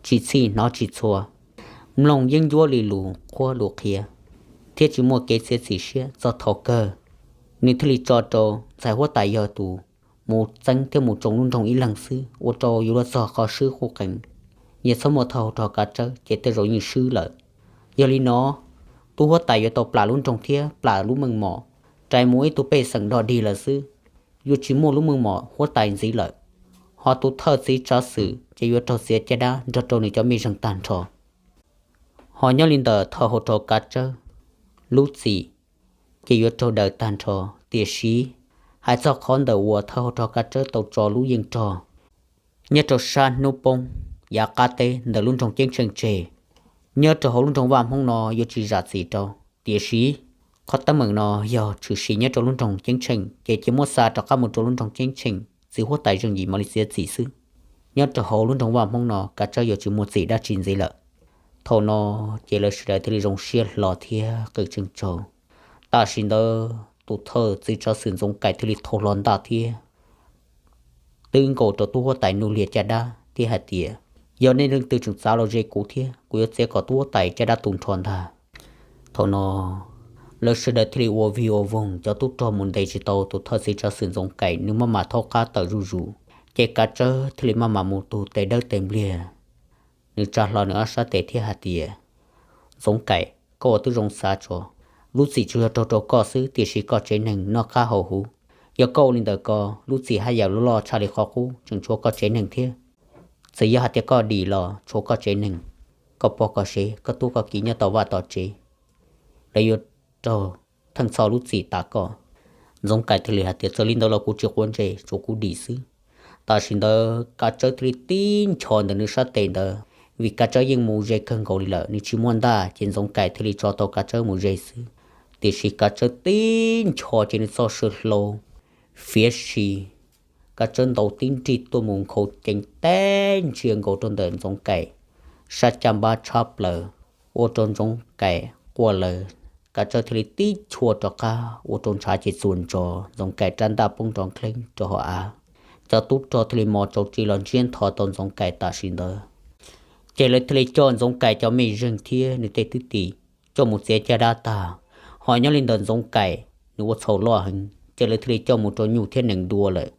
tsis txhij hnov tsis txhua, mloog yeeb ncuab li lus qhuab lus qhia, thiab tsis muaj kev txiav txim siab txog thaum kawg, nws thiaj li tso rau ntxhais huab tais yog tus mus txeeb thiab mus tsoo lub nroog ib leeg xwb, ua rau yuav luag txog qhov swb quj qees. Yog txhob muaj thawj hauv rog Kav Tsawb ces tej zaum yeej swb lawm. Yog li no, tub huab tais yuav tau plam lub nroog thiab plam lub meej mom, rais mus ib tug pej xeem dog dig lawm xwb, yuav tsis muaj lub meej mom huab tais ntxiv lawm. Ho tus thawj txiv tsav xwm ces yuav raug txiav caj dab nrog rau nws cov mej zeeg tag nrho. Ho nyob li ntawm thawj hauv rog Kav Tsawb lub txim ces yuav raug daws tag nrho. Tiam sis hais txog qhov ntawm uas thawj hauv rog Kav Tsawb tau tso lub yeej rog nyob rau sab hnub poob yav qab teb ntawm lub nroog Ceeb Tsheej tseg, nyob rau hauv lub nroog Vaj Hmoob no yuav tsis zam txim rau. Tiam sis qhov teeb meem no yog tshwm sim nyob rau lub nroog Ceeb Tsheej ces cia muab xa rov qab mus rau lub nroog Ceeb Tsheej, txiv huab tais Zeej Yim mam li txiav txim xwb. Nyob rau hauv lub nroog Vaj Hmoob no Kav Tsawb yuav tsis muaj txim dab tsi ntxiv lawm. Thaum no ces lawv sawv daws thiaj li zoo siab hlo thiab qw tsheej tsaug. Tam sim ntawd tus thawj txiv tsav xwm Ntxoov Kaim thiaj li thau hlo ntaj thiab twb nkaus rau tub huab tais Nuj Liag caj dab thiab hais tias, yog nej leej twg tseem txav los ze kuv thiab kuv yuav txiav kom tub huab tais caj dab tu nrho ntag. Thaum no Lawv sawv daws thiaj li ua vig ua voog, cov tub rog mus ntes tsis tau tus thawj txiv tsav xwm Ntxoov Kaim, nws maj mam thaub qab tawm zuj zus. Ces Kav Tsawb thiaj li maj mam mus tu tes dawb tes npliag. Nws tsa hlo nws ob sab tes thiab hais tias, Ntxoov Kaim, koj ua tib zoo xav tso, lub txim tsuas yog raug rau koj xwb, tiam sis koj tsev neeg noj qab haus huv. Yog koj ua li ntawd ko, lub txim haj yam loj tshaj li qhov qub, tseem tshuav koj tsev neeg thiab. Txawm yog hais tias koj dim los tshuav koj tsev neeg, koj pog koj sev, koj tub koj kiv nyob tom vaj tom tsev, lawv yuav raug theej txhoj lub txim tas koj. Ntxoov Kaim thiaj li hais tias, Txawm li ntawd los kuv tsis quav ntsej, tsuas kuv dim xwb. Tam sim ntawd Kav Tsawb thiaj li tib nchos ntawm nws sab tes ntawd, vim Kav Tsawb yeej mus ze kawg nkaus li lawm, nws tsis muaj ntaj, ces Ntxoov Kaim thiaj li tso tau Kav Tsawb mus ze xwb. Tiam sis Kav Tsawb tib nchos ces nws txoj saw hlau fiav si, Kav Tsawb ntaus tib nrig tuaj mus nkhaus ceev teb ntsia nkaus rau ntawm Ntxoov Kaim sab caj npab tshab plaws, ua rau Ntxoov Kaim quaj lawv. Kav Tsawb thiaj li tib chua rov qab ua rau ntshav ces txuas ntsos, Ntxoov Kaim rab ntaj poob nrov nkeeb rau hauv av. Cov tub rog thiaj li mos tsaus tsis los ntsiab ntho tau Ntxoov Kaim tam sim ntawd. Ces lawv thiaj li coj Ntxoov Kaim cov mej zeeg thiab nws tej tub tim coj mus txiav caj dab tag. Ho nyob li ntawm Ntxoov Kaim nws ua txhaum loj heev, ces lawv thiaj li coj mus rau nyuj thiab nees dua lawm.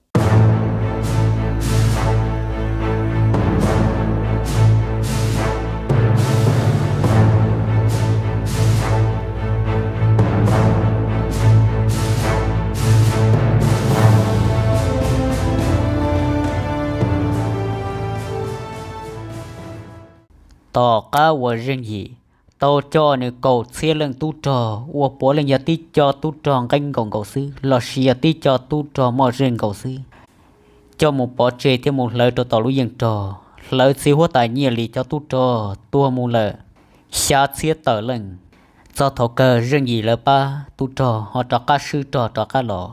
Tom qab uas Zeej Yim tau coj nws kaum txhiab leej tub rog uas puav leej yog tib co tub rog nqeeb nkaus nkaus xwb lossis yog tib co tub rog moj zeej nkaus xwb, coj mus pov tseg thiab mus hlawv rau tom lub yeej rog, hlawv txiv huab tais Nyiaj Lis cov tub rog tuag mus lawm xya txhiab tawm leej. Txog thaum kawg Zeej Yim lawv pab tub rog ho rov qab swb rog rov qab los,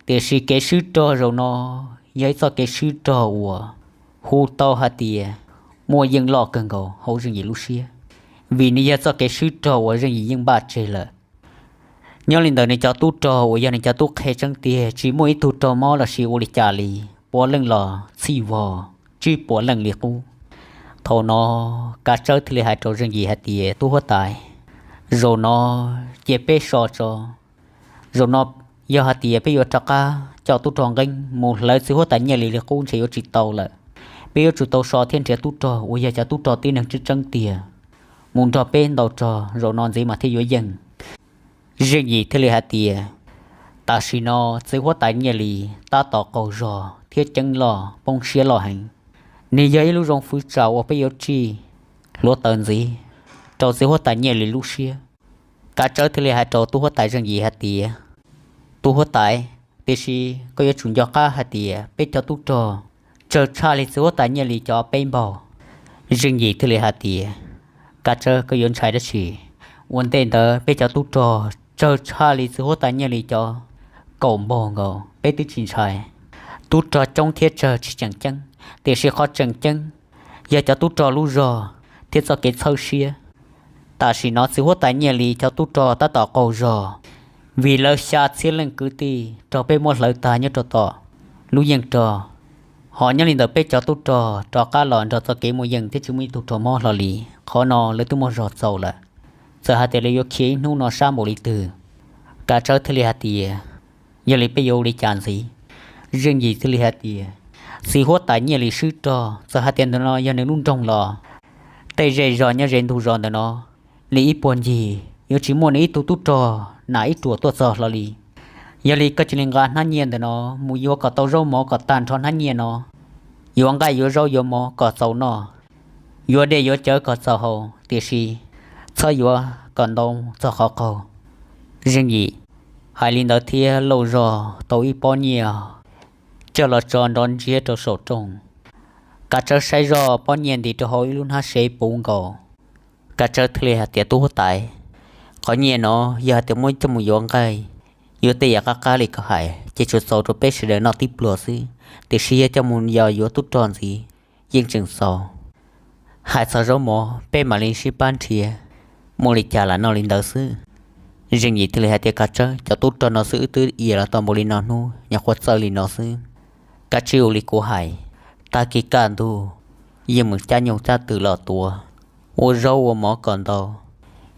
tiam sis kev swb rog zaum no yog ib txoj kev swb rog uas hu tau hais tias muaj yeej loj kawg nkaus hauv Zeej Yim lub siab, vim nws yog txoj kev swb rog uas Zeej Yim yeej npaj tseg lawm. Nyob li ntawd nws cov tub rog uas yog nws cov tub qhe tseeb tiag tsis muaj ib tug raug mob lossis ua li cas li, puav leej los txhij vog, tsis puav leej li qub. Thaum no Kav Tsawb thiaj li hais rau Zeej Yim hais tias, Tub huab tais, zaum no cia peb so tso. Zaum no yog hais tias peb yuav rov qab coj tub rog nqeeb mus hlawv txiv huab tais Nyiaj Lis li qub ntshe yuav tsis tau lawm. Peb yuav tsum tau so thiab nrhiav tub rog uas yog cov tub rog tib neeg tseeb tseeb tiag mus nrog peb ntaus rog, zaum no ntxiv mas thiaj yuav yeej. Zeej Yim thiaj li hais tias, Tam sim no txiv huab tais Nyiaj Lis tab tom qaug zog thiab ceeb loj poob siab loj heev. Nws yog ib lub zoo fwv tsam uas peb yuav tsij hluav taws ntxiv rau txiv huab tais Nyiaj Lis lub siab. Kav Tsawb thiaj li hais rau tub huab tais Zeej Yim hais tias, Tub huab tais, tiam sis koj yuav tsum nco qab hais tias peb cov tub rog tsawg tshaj li txiv huab tais Nyiaj Lis cov peb npaug. Zeej Yim thiaj li hais tias, Kav Tsawb, koj yuav ntshai dab tsi? Ua ntej ntawd peb cov tub rog tsawg tshaj li txiv huab tais Nyiaj Lis cov kaum npaug nkaus, peb twb tsis ntshai. Tub rog coob thiab tsawg tsis tseem ceeb, tiam sis qhov tseem ceeb yog cov tub rog lub zog thiab txoj kev txhawb siab. Tam sim no txiv huab tais Nyiaj Lis cov tub rog tab tom qaug zog, vim lawv xya txhiab leej kwv tij raug peb muab hlawv tag nyob rau tom lub yeej rog. Ho nyob li ntawd peb cov tub rog rov qab los nrog txoj kev muaj yeej thiab tsis muaj ib tug raug mob hlo li. Qhov no lawv twb muaj zog txaus lawm. Txawm hais tias lawv yuav khiav ib hnub no sab npaum li twg, Kav Tsawb thiaj li hais tias, Yog li peb yuav ua li cas ntxiv? Zeej Yim thiaj li hais tias, Txiv huab tais Nyiaj Lis swb rog, txawm hais tias ntawm no yog nws lub nroog los tej zej zog nyob ze ntug zos ntawm no li ib puag ncig yuav tsis muaj nws ib tug tub rog nam ib ruam tuaj txog hlo li. Yog li koj cia li nqa hnab nyiaj ntawm no mus yuav kom tau zaub mov kom tag nrho hnab nyiaj no, yuav nqaij yuav zaub yuav mov kom txaus noj, yuav dej yuav cawv kom txaus haus, tiam sis txhob yuav kom ntau txog qhov qaug. Zeej Yim hais li ntawd thiab lauj zog tau ib pob nyiaj coj los tso nrov ntsiag rau saum rooj. Kav Tsawb saib zoj pob nyiaj ntim rau hauv ib lub hnab sev puv nkaus. Kav Tsawb thiaj li hais tias, Tub huab tais, qhov nyiaj no yog hais tias muab coj mus yuav nqaij, yuav tej yam qab qab li koj hais ces tsuas txaus rau peb sawv daws noj tib pluag xwb, tiam sis yog coj mus yos yuav tub rog ntxiv yeej tseem txaus. Hais txog zaub mov peb mam li sib pab nrhiav, muaj li cas los noj li ntawd xwb. Zeej Yim thiaj li hais tias, Kav Tsawb, cov tub rog no xwb wb twb iav los tau npaum li no hnub, nyuam qhuav txawj li no xwb. Kav tsij ua li kuv hais, tag kis kaj ntug yeej mus cab nyuj cab twm los tuav, ua zaub ua mov kom ntau,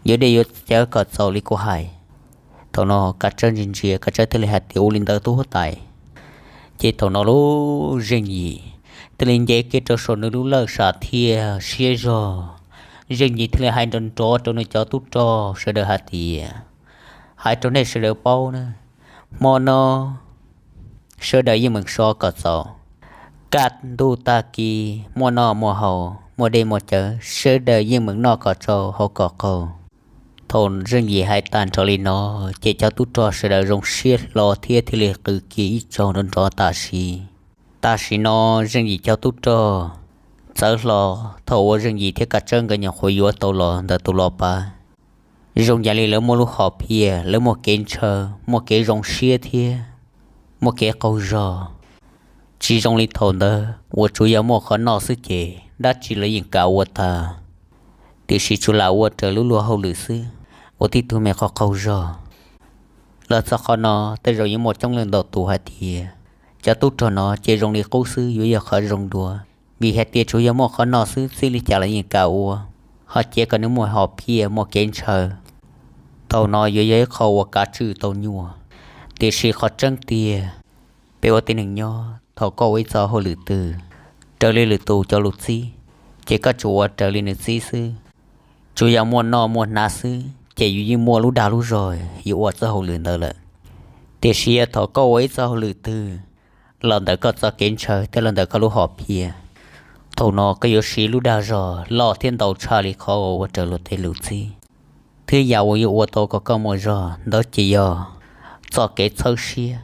yuav dej yuav cawv kom txaus li kuv hais. Thaum no Kav Tsawb ntsia ntsia, Kav Tsawb thiaj li hais tias, Ua li ntawd tub huab tais. Ces thaum no lub Zeej Yim thiaj li nce kiag rau saum nws lub lawj sam thiaj siab zog. Zeej Yim thiaj li hais nrov nrov rau nws cov tub rog sawv daws hais tias, Hais rau nej sawv daws paub na, hmo no sawv daws yeej meem so kom txaus. Kaj ntug tag kis muaj noj muaj haus, muaj dej muaj cawv, sawv daws yeej meem noj kom tsau haus kom qaug. Thaum Zeej Yim hais tag nrho li no, ces cov tub rog sawv daws zoo siab hlo thiab thiaj li qw kiag ib zaug nrov nrov tam sim. Tam sim no Zeej Yim cov tub rog txawv hlo. Thaum uas Zeej Yim thiab Kav Tsawb nkawd nyuam qhuav yuav tau los ntawm tus los pav, zoo yam li lawv muaj lub hom phiaj, lawv muaj kev ntshaw, muaj kev zoo siab thiab muaj kev qaug zog. Tsis zoo li thaum ntawd uas tsuas yog muaj qhov noj xwb ces dab tsi lawv yeej kam ua tag, tiam sis tsuas lam ua raws lub luag hauj lwm xwb, ua tib tug me qhov qaug zog. Los txog qhov no tej zaum yuav muaj coob leej ntau tus hais tias, Cov tub rog no ces zoo li qub xwb yuav yog qhov zoo dua, vim hais tias tsuas yog muaj qhov noj xwb txij li cas lawv yeej kam ua, ho cia kom nws muaj hom phiaj muaj kev ntshaw, thaum no yuav yog ib qho uas kav tswj tau nyuaj. Tiam sis qhov tseeb tiag, peb ua tib neeg nyob, thaum koj ua ib txoj hauj lwm twg raws li lwm tus cov lus txib, ces koj tsuas ua raws li nws txib xwb. Tsuas yog muaj noj muaj hnav xwb ces yus yeej muaj lub dag lub zog yuav ua txoj hauj lwm ntawd lawm. Tiam sis yog thaum koj ua ib txoj hauj lwm twg los ntawm koj txoj kev ntshaw thiab los ntawm koj lub hom phiaj, thaum no koj yuav siv lub dag zog loj thiab ntau tshaj li qhov uas ua raws luag tej lus txib. Thiab yam uas yuav ua tau kom koj muaj zog ntawd ces yog txoj kev txhawb siab,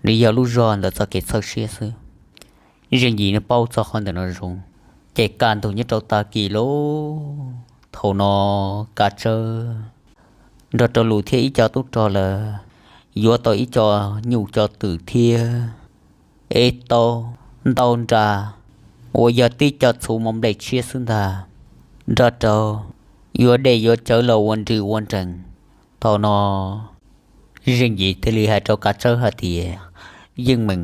nws yog lub zog ntawm txoj kev txhawb siab xwb. Zeej Yim nws paub txog qhov ntawm no zoo, ces kaj ntug nyob rau tag kis lauj, thaum no Kav Tsawb nrog rau Lus thiab ib co tub rog lawv yuav tau ib co nyuj co twm thiab ib tau ntau nra uas yog tib co txhuv mov nplej tshiab xwb ntag, nrog rau yuav dej yuav cawv los ua nrws ua nrees. Thaum no Zeej Yim thiaj li hais rau Kav Tsawb hais tias, Yeej meem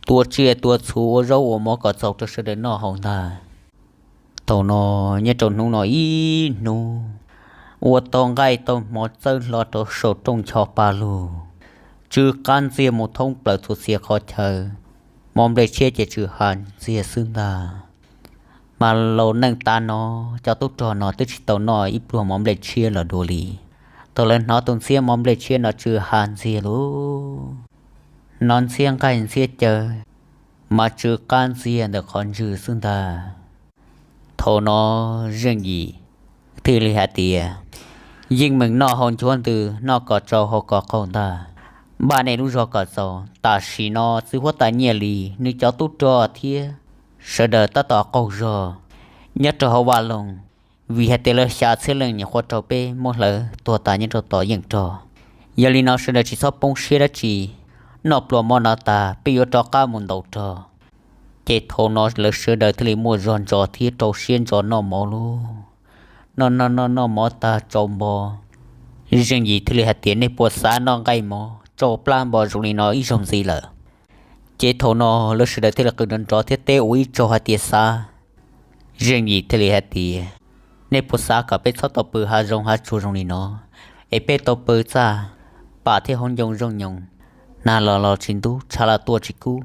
tua tsiaj tua txhuv ua zaub ua mov kom txaus rau sawv daws noj haus ntag. Thaum no nyob rau hnub no ib hnub ua tau nqaij tau hmo txawb hlo rau saum rooj ncho pa lug, tsw qab ntxiag mus thoob plaws txhua txhia qhov chaw, mov nplej tshiab ces tsw ha ntxiag xwb ntag. Mas laus neej tav no, cov tub rog no twb tsis tau noj ib pluag mov nplej tshiab los dua li. Thaum lawv hnov tus ntxhiab mov nplej tshiab no tsw ha ntxiag lug, hnov ntxhiab nqaij ntxhiab cawv mas tsw qab ntxiag ntawm qhov ntswg xwb ntag. Thaum no Zeej Yim thiaj li hais tias, Yeej meem noj haus nchuav ntws, noj kom tsau haus kom qaug ntag. Npaj nej lub zog kom txaus, tam sim no txiv huab tais Nyiaj Lis nws cov tub rog thiab sawv daws tab tom qaug zog nyob rau hauv vaj loog, vim hais tias lawv xya txhiab leej nyuam qhuav raug peb muab hlawv tuag tas nyob rau tom yeej rog. Yog li no sawv daws tsis txhob poob siab dab tsi, noj pluas mov no tas peb yuav rov qab mus ntaus rog. Ces thaum no lawv sawv daws thiaj li muaj zog ntso thiab rau siab ntso noj mov lauj. Noj noj noj noj mov tag tsau npo, Zeej Yim thiaj li hais tias, Nej puas xav noj nqaij mov tsau plab npo zoo li no ib zaug ntxiv lawm? Ces thaum no lawv sawv daws thiaj li qw nrov nrov thiab teb ua ib zaug hais tias, Xav. Zeej Yim thiaj li hais tias, Nej puas xav kom peb txhob tau pw hav zoov hav tsuag zoo li no, es peb tau pw txaj pam thiab hauv ncoo zooj nyoos, nag los los tsis ntub, tshav los tuaj tsis kub?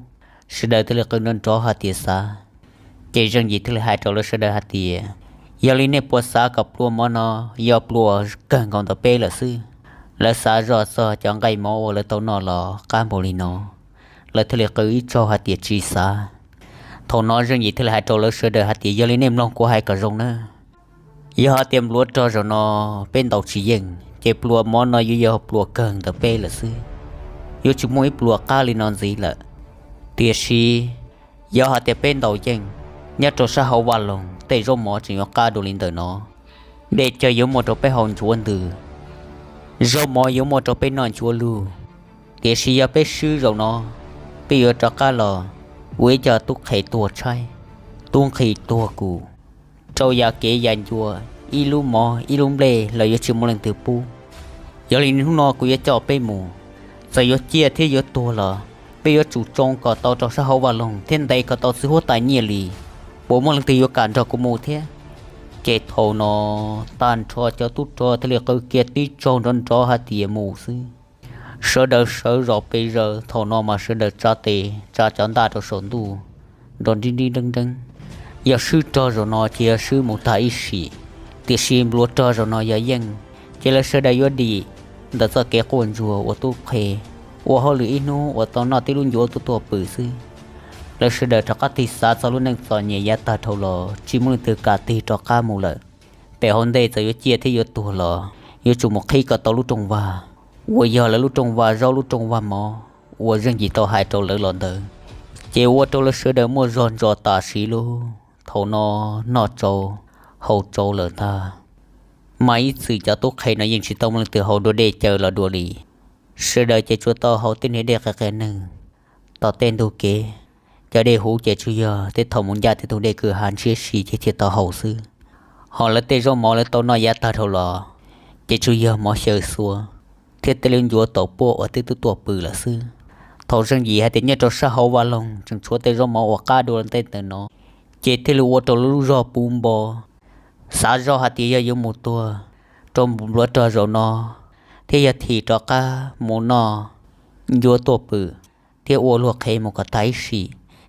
Sawv daws thiaj li qw nrov nrov hais tias, Xav. Ces Zeej Yim thiaj li hais rau lawv sawv daws hais tias, Yog li nej puas xav kom pluas mov no yog pluas kawg nkaus ntawm peb lawm xwb? Lawv xav zoj txog cov nqaij mov uas lawv tau noj los qab npaum li no, lawv thiaj li qw ib zaug hais tias, Tsis xav. Thaum no Zeej Yim thiaj li hais rau lawv sawv daws hais tias, Yog li nej mloog kuv hais kom zoo na. Yog hais tias npluav rog zaum no peb ntaus tsis yeej, ces pluas mov no yuav yog pluas kawg ntawm peb lawm xwb, yuav tsis muaj ib pluas qab li no ntxiv lawm. Tiam sis yog hais tias peb ntaus yeej, nyob rau sab hauv vaj loog tej zaub mov tseem yuav qab dua li ntawm no, dej cawv yuav muaj rau peb haus nchuav ntws, zaub mov yuav muaj rau peb noj nchuav lug. Tiam sis yog peb swb zaum no, peb yuav rov qab los ua ib co tub qhe tuag tshaib, tub nqhis tuag kum, rau yam kev yam ncua, ib lub mov ib lub nplej los yuav tsis muaj leej twg pub. Yog li hnub no kuv yuav coj peb mus, txawm yuav ciaj thiab yuav tuag los peb yuav tsum tsoo kom tau rau sab hauv vaj loog thiab ntes kom tau txiv huab tais Nyiaj Lis, puas muaj leej twg yuav kam nrog kuv mus thiab? Ces thaum no tag nrho cov tub rog thiaj li qw kiag tib zaug nrov nrov hais tias, Mus xwb. Sawv daws sawv zom pes zaws, thaum no mas sawv daws tsa tes tsa cov ntaj rau saum ntuj nrov nrib nrib nreeb nreeb. Yog swb rog zaum no ces yog swb mus tag ib sim, tiam sis npluav rog zaum no yog yeej, ces lawv sawv daws yuav dim ntawm txoj kev quaj ntsuag ua tub qhe, ua hauj lwm ib hnub uas tau noj tib lub ncuav tuaj tuaj pw xwb. Lawv sawv daws rov qab tig xav txog lub neej txom nyem yav tag dhau los tsis muaj leej twg kam tig rov qab mus lawm. Pem hauv ntej txawm yuav ciaj thiab yuav tuag los yuav tsum mus qhib kom tau lub rooj vag uas yog lawv lub rooj vag zaub lub rooj vag mov uas Zeej Yim tau hais rau lawv los ntawd, ces ua rau lawv sawv daws muaj zog ntsos tam sim lub thaum no noj tsau haus tsau lawm ntag. Mas ib txwm cov tub qhe no yeej tsis tau muaj leej twg haus dua dej cawv los dua li. Sawv daws ces tsuas tau haus tej niag dej qias qias neeg. Tom tej ntug kev, cov dej huv ces tsuas yog tej thaum mus ncaj tej tus dej kwj ha ntshiab si ces thiaj tau haus xwb. Ho lawv tej zaub mov lawv tau noj yav tag dhau los, ces tsuas yog mov xyaw xuav thiab tej lub ncuav taum puaj uas twb tuaj tuaj pw lawm xwb. Thaum Zeej Yim hais tias nyob rau sab hauv vaj loog tseem tshuav tej zaub mov uas qab dua ntej ntawm no, ces thiaj li ua rau lub zog puv npo, xav zoj hais tias yog yuav mus tuag rau npluav rog zaum no, thiab yog thim rov qab mus noj ncuav tuaj pw thiab ua luag qhev mus kom tag ib sim,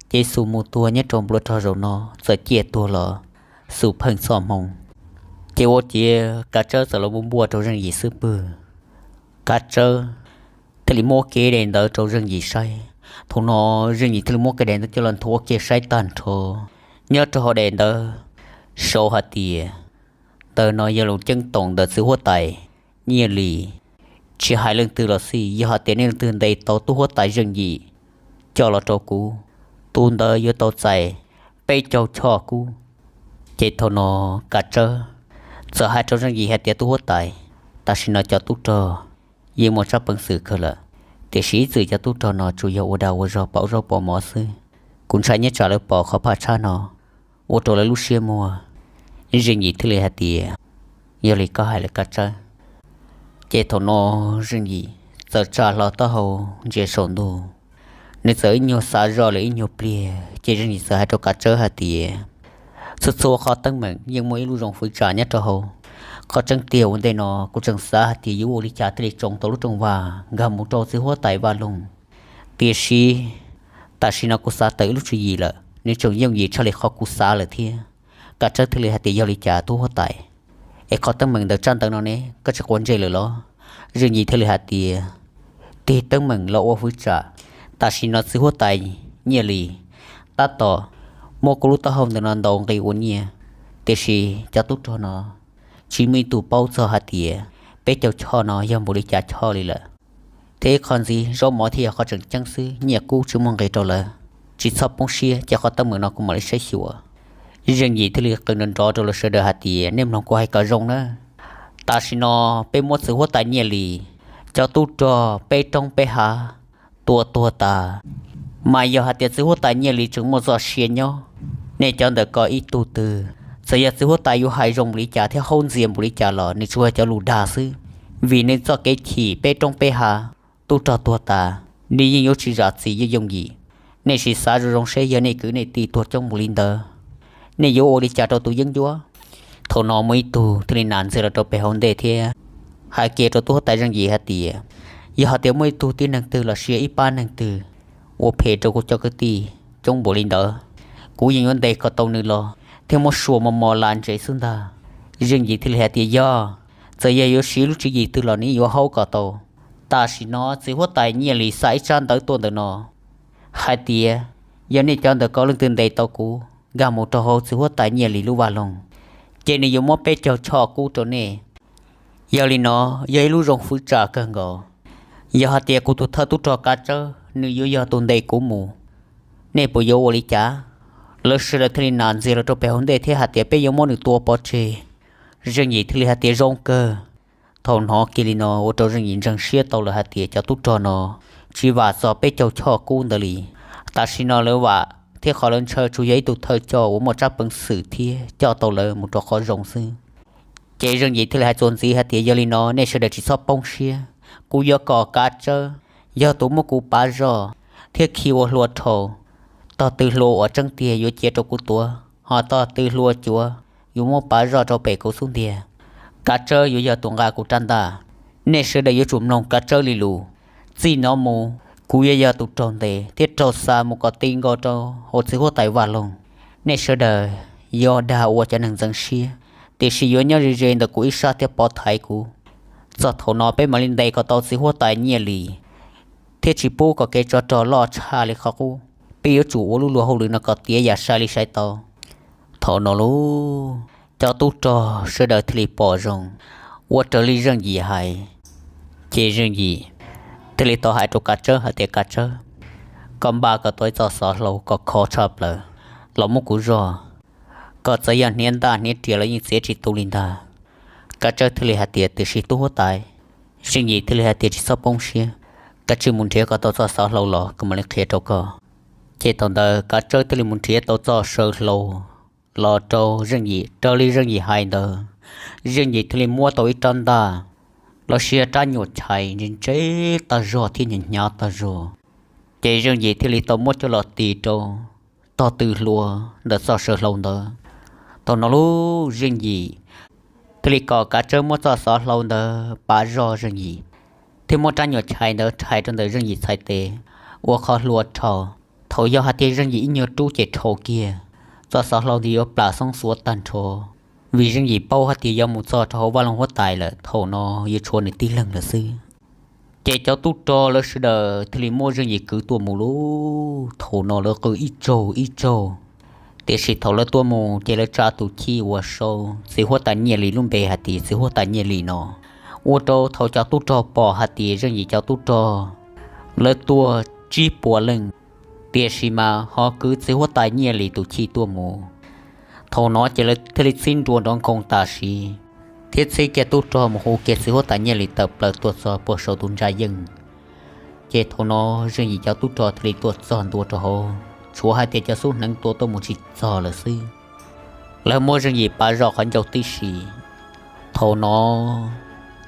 ces xum mus tuag nyob rau npluav rog zaum no, txawm ciaj tuag los xum pheej txoj hmoo. Ces ua ciav Kav Tsawb txawm los npuaj npuaj rau Zeej Yim xub pwg. Kav Tsawb thiaj li muab kev daim ntawv rau Zeej Yim saib. Thaum no Zeej Yim thiaj li muab kev daim ntawv coj los nthuav kiag saib tag nrho. Nyob rau hauv daim ntawv sau hais tias ntawm no yog lus ceeb toom ntawm txiv huab tais Nyiaj Lis. Tsis hais leej twg los xij, yog hais tias nej leej twg ntes tau tub huab tais Zeej Yim coj los rau kuv, tus ntawd yuav tau txais peb caug choj kub. Ces thaum no Kav Tsawb txawm hais rau Zeej Yim hais tias, tub huab tais, tam sim no cov tub rog yeej muaj tsab peev xwm kawg lawm, tiam sis ib txwm cov tub rog no tsuas yog ua dag ua zog pauv zaub pauv mov xwb. Kuv ntshai nyob tsam lawv pom qhov phaj tshab no ua rau lawv lub siab muag. Zeej Yim thiaj li hais tias, yog li koj hais lawm Kav Tsawb. Ces thaum no Zeej Yim txawm tsa hlo taub hau ntsia saum ntuj, nws txawm ib nyuag xav zoj lawm ib nyuag pliag, ces Zeej Yim txawm hais rau Kav Tsawb hais tias, txhua txhua qhov teeb meem yeej muaj ib lub zoo fwv tsam nyob rau hauv. Qhov tseeb tiag ua ntej no kuv tseem xav hais tias yuav ua li cas thiaj li tsoo tau lub rooj vag nkag mus rau txiv huab tais Vaj Loog, tiam sis tam sim no kuv xav tau ib lub tswv yim lawm, nws tseem yooj yim tshaj li qhov kuv xav lawm thiab. Kav Tsawb thiaj li hais tias, yog li cas tub huab tais, es qhov teeb meem ntawm tsab ntawv no ne koj tsis quav ntsej lawm los? Zeej Yim thiaj li hais tias, tig teeb meem los ua fwv tsam, tam sim no txiv huab tais Nyiaj Lis tab tom muab kuv lub taub hau ntawm no ntaus nqi ua nyiaj, tiam sis cov tub rog no tsis muaj ib tug paub txog hais tias peb caug choj no yog npaum li cas choj li lawm. Thiab ib qho ntxiv, zaub mov thiaj yog qhov tseem ceeb xwb, nyiaj kub tsis muaj nqis rau lawv. Tsis txhob poob siab, cia qhov teeb meem no kuv mam li saib xyuas. Zeej Yim thiaj li qw nrov nrov rau lawv sawv daws hais tias, nej mloog kuv hais kom zoo nawb. Tam sim no peb muab txiv huab tais Nyiaj Lis cov tub rog peb roob peb hav tua tuag tas, mas yog hais tias txiv huab tais Nyiaj Lis tseem muaj txoj sia nyob, nej cov ntawm ko ib tug twg, txawm yog txiv huab tais yuav hais zoo npaum li cas thiab haub ntxias npaum li cas los nws tsuas yog cov lus dag xwb, vim nws txoj kev chim peb roob peb hav, tub rog tuag tas, nws yeej yuav tsis zam txim yooj yooj yim. Nej sim xav zoo zoo seb yog nej kwv nej tij tuag coob npaum li ntawd, nej yuav ua li cas rau tus yeeb ncuab? Thaum no muaj ib tug thiaj li nas ntxiag los rau pem hauv ntej thiab hais kiag rau tub huab tais Zeej Yim hais tias, yog hais tias muaj ib tug tib neeg twg los sis ib pab neeg twg ua phem rau kuv cov kwv tij coob npaum li ntawd, kuv yeej yuav ntes kom tau nws los thiab muab sua mos mos lam ntsev xwb ntag. Zeej Yim thiaj li hais tias, yog, txawm yog yuav siv lub tswv yim twg los nws yuav haub kom tau. Tam sim no txiv huab tais Nyiaj Lis xa ib tsab ntawv tuaj ntawm no hais tias, yog nej cov ntawm ko leej twg ntes tau kuv nkag mus rau hauv txiv huab tais Nyiaj Lis lub vaj loog, ces nws yuav muab peb caug choj kub rau nej. Yog li no, yog ib lub zoo fwv tsam kawg nkaus. Yog hais tias kuv tus thawj tub rog Kav Tsawb nws yuav yog tus ntes kuv mus, nej puas yuav ua li cas? Lawv sawv daws thiaj li nas ntxiag los rau pem hauv ntej thiab hais tias, peb yuav muab nws tua pov tseg. Zeej Yim thiaj li hais tias, zoo kawg. Thaum hnov kiag li no ua rau Zeej Yim ntseeg siab tau lawm hais tias cov tub rog no tsis vam txog peb caug choj kub ntawd li. Tam sim no lawv vam thiab qhov lawv ntshaw tsuas yog ib tug thawj coj uas muaj tsab peev xwm thiab coj tau lawv mus rau qhov zoo xwb. Ces Zeej Yim thiaj li hais txuas ntxiv hais tias, yog li no nej sawv daws tsis txhob poob siab, kuv yuav kom Kav Tsawb yog tus muab kuv pav zoj thiab khi ua hlua rhau. Tog twg hlua uas tseeb tiag yuav cia rau kuv tuav, ho tog twg hlua cuav yuav muab pav zoj rau pem kuv xub ntiag. Kav Tsawb yuav yog tus nqa kuv rab ntaj. Nej sawv daws yuav tsum mloog Kav Tsawb li lus, Txij no mus kuv yuav yog tus raug ntes thiab raug xa mus kom ti nkaus rau hauv txiv huab tais vaj loog. Nej sawv daws yuav dag ua cov neeg ntxeev siab, tiam sis yuav nyob ze ze ntawm kuv ib sab thiab pov thaiv kuv. Txog thaum no peb mam li ntes kom tau txiv huab tais Nyiaj Lis, thiab tsis pub kom kev tsov rog loj tshaj li qhov qub. Peb yuav tsum ua lub luag hauj lwm no kom tiav yam sai li sai tau. Thaum no lauj, cov tub rog sawv daws thiaj li pom zoo ua raws li Zeej Yim hais. Ces Zeej Yim thiaj li tau hais rau Kav Tsawb hais tias, Kav Tsawb, koj npaj kom tau ib txoj xov hlau kom khov tshaj plaws los muab kuv zog. Koj txawm yog hniav ntaj hniav riam los yeej txiav tsis tu li ntag. Kav Tsawb thiaj li hais tias, Tiam sis tub huab tais. Zeej Yim thiaj li hais tias, Tsis txhob poob siab, kav tsij mus nrhiav kom tau txoj xov hlau los kuv mam li qhia rau koj. Ces thaum ntawd Kav Tsawb thiaj li mus nrhiav tau txoj saw hlau los rau Zeej Yim raws li Zeej Yim hais ntawd. Zeej Yim thiaj li muab tau ib rab ntaj los sis rab nyuam chais ntse ntse tag zog thiab hnyav hnyav tag zog. Ces Zeej Yim thiaj li tau muab coj los tis rau tog tw hlua ntawm txoj saw hlau ntawd. Thaum no lauj, Zeej Yim thiaj li kom Kav Tsawb muab txoj xov hlau ntawd pav zog Zeej Yim, thiab muab rab nyuam chais ntawd rhais rau ntawm Zeej Yim txhais tes ua qhov hlua rhau. Thaum yog hais tias Zeej Yim ib nyuag rub ces rhau kiag, txoj xov hlau ntawd yuav plam xoob xuav tag nrho, vim Zeej Yim paub hais tias yuav mus txog rau hauv vaj loog huab tais lawm, thaum no yuav tshuav nws tib leeg lawm xwb. Ces cov tub rog lawv sawv daws thiaj li muab Zeej Yim kwv tuaj mus lauj. Thaum no lawv qw ib tsaug ib tsaug, tiam sis thaum lawv tuaj mus ces lawv tsa tus chij uas sau txiv huab tais Nyiaj Lis lub npe hais tias txiv huab tais Nyiaj Lis no, ua rau thaum cov tub rog pom hais tias Zeej Yim cov tub rog lawv tuaj tsib puas leej, tiam sis mas ho kwv txiv huab tais Nyiaj Lis tus chij tuaj mus. Thaum no ces lawv thiaj li txhib nruas nrov nkoos tam sim, thiab txhib kiag tub rog mus hu kiag txiv huab tais Nyiaj Lis tawm plaws tuaj txog puag saum tus ntsa yeej. Ces thaum no Zeej Yim cov tub rog thiaj li tuaj txog ntua rau hauv, tshuav hais tias cov xub hneev tua tuaj mus tsis txog lawm xwb. Lawv muab Zeej Yim pav zog qhov ncauj tib si. Thaum no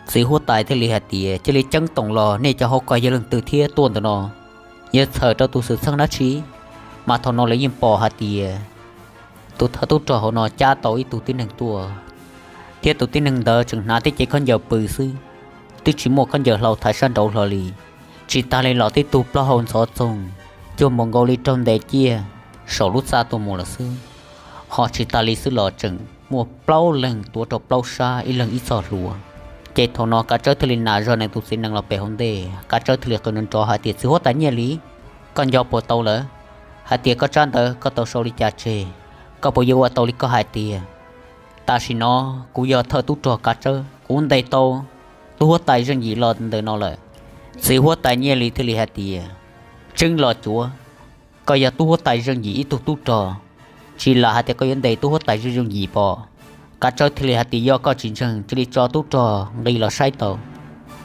txiv huab tais thiaj li hais tias, Cia li ceeb toom los, nej cov hauv ko yog leej twg thiab tuaj ntawm no? Yog txhawm rau tus xwm txheej dab tsi? Mas thaum no lawv yeej pom hais tias tus thawj tub rog hauv no cab tau ib tug tib neeg tuaj, thiab tus tib neeg ntawd tseem hnav tib cev khaub ncaws pw xwb, twb tsis muaj khaub ncaws hlau thaiv sab nraud hlo li. Tsis tas li los tib tug plaub hau ntxhov txoog, cuag npaum nkaus li raug ntes ciaj saum lub txaj tuaj mus lawm xwb. Ho tsis tas li xwb los tseem muaj plaub leeg tuav rau plaub sab, ib leeg ib txoj hlua. Ces thaum no Kav Tsawb thiaj li nam zog nws tus txiv nees los pem hauv ntej, Kav Tsawb thiaj li qw nrov nrov hais tias, Txiv huab tais Nyiaj Lis, koj nco puas tau lawm? Hais tias koj tsab ntawv koj tau sau li cas tseg? Koj puas yuav ua tau li koj hais tias? Tam sim no kuv yog thawj tub rog Kav Tsawb, kuv ntes tau tub huab tais Zeej Yim los ntawm no lawm. Txiv huab tais Nyiaj Lis thiaj li hais tias, Tseeb los cuav, koj yog tub huab tais Zeej Yim ib tug tub rog, tsis lam hais tias koj yuav ntes tub huab tais Zeej Yim pom. Kav Tsawb thiaj li hais tias, Yog koj tsis ntseeg cia li tso tub rog nqis los saib tau.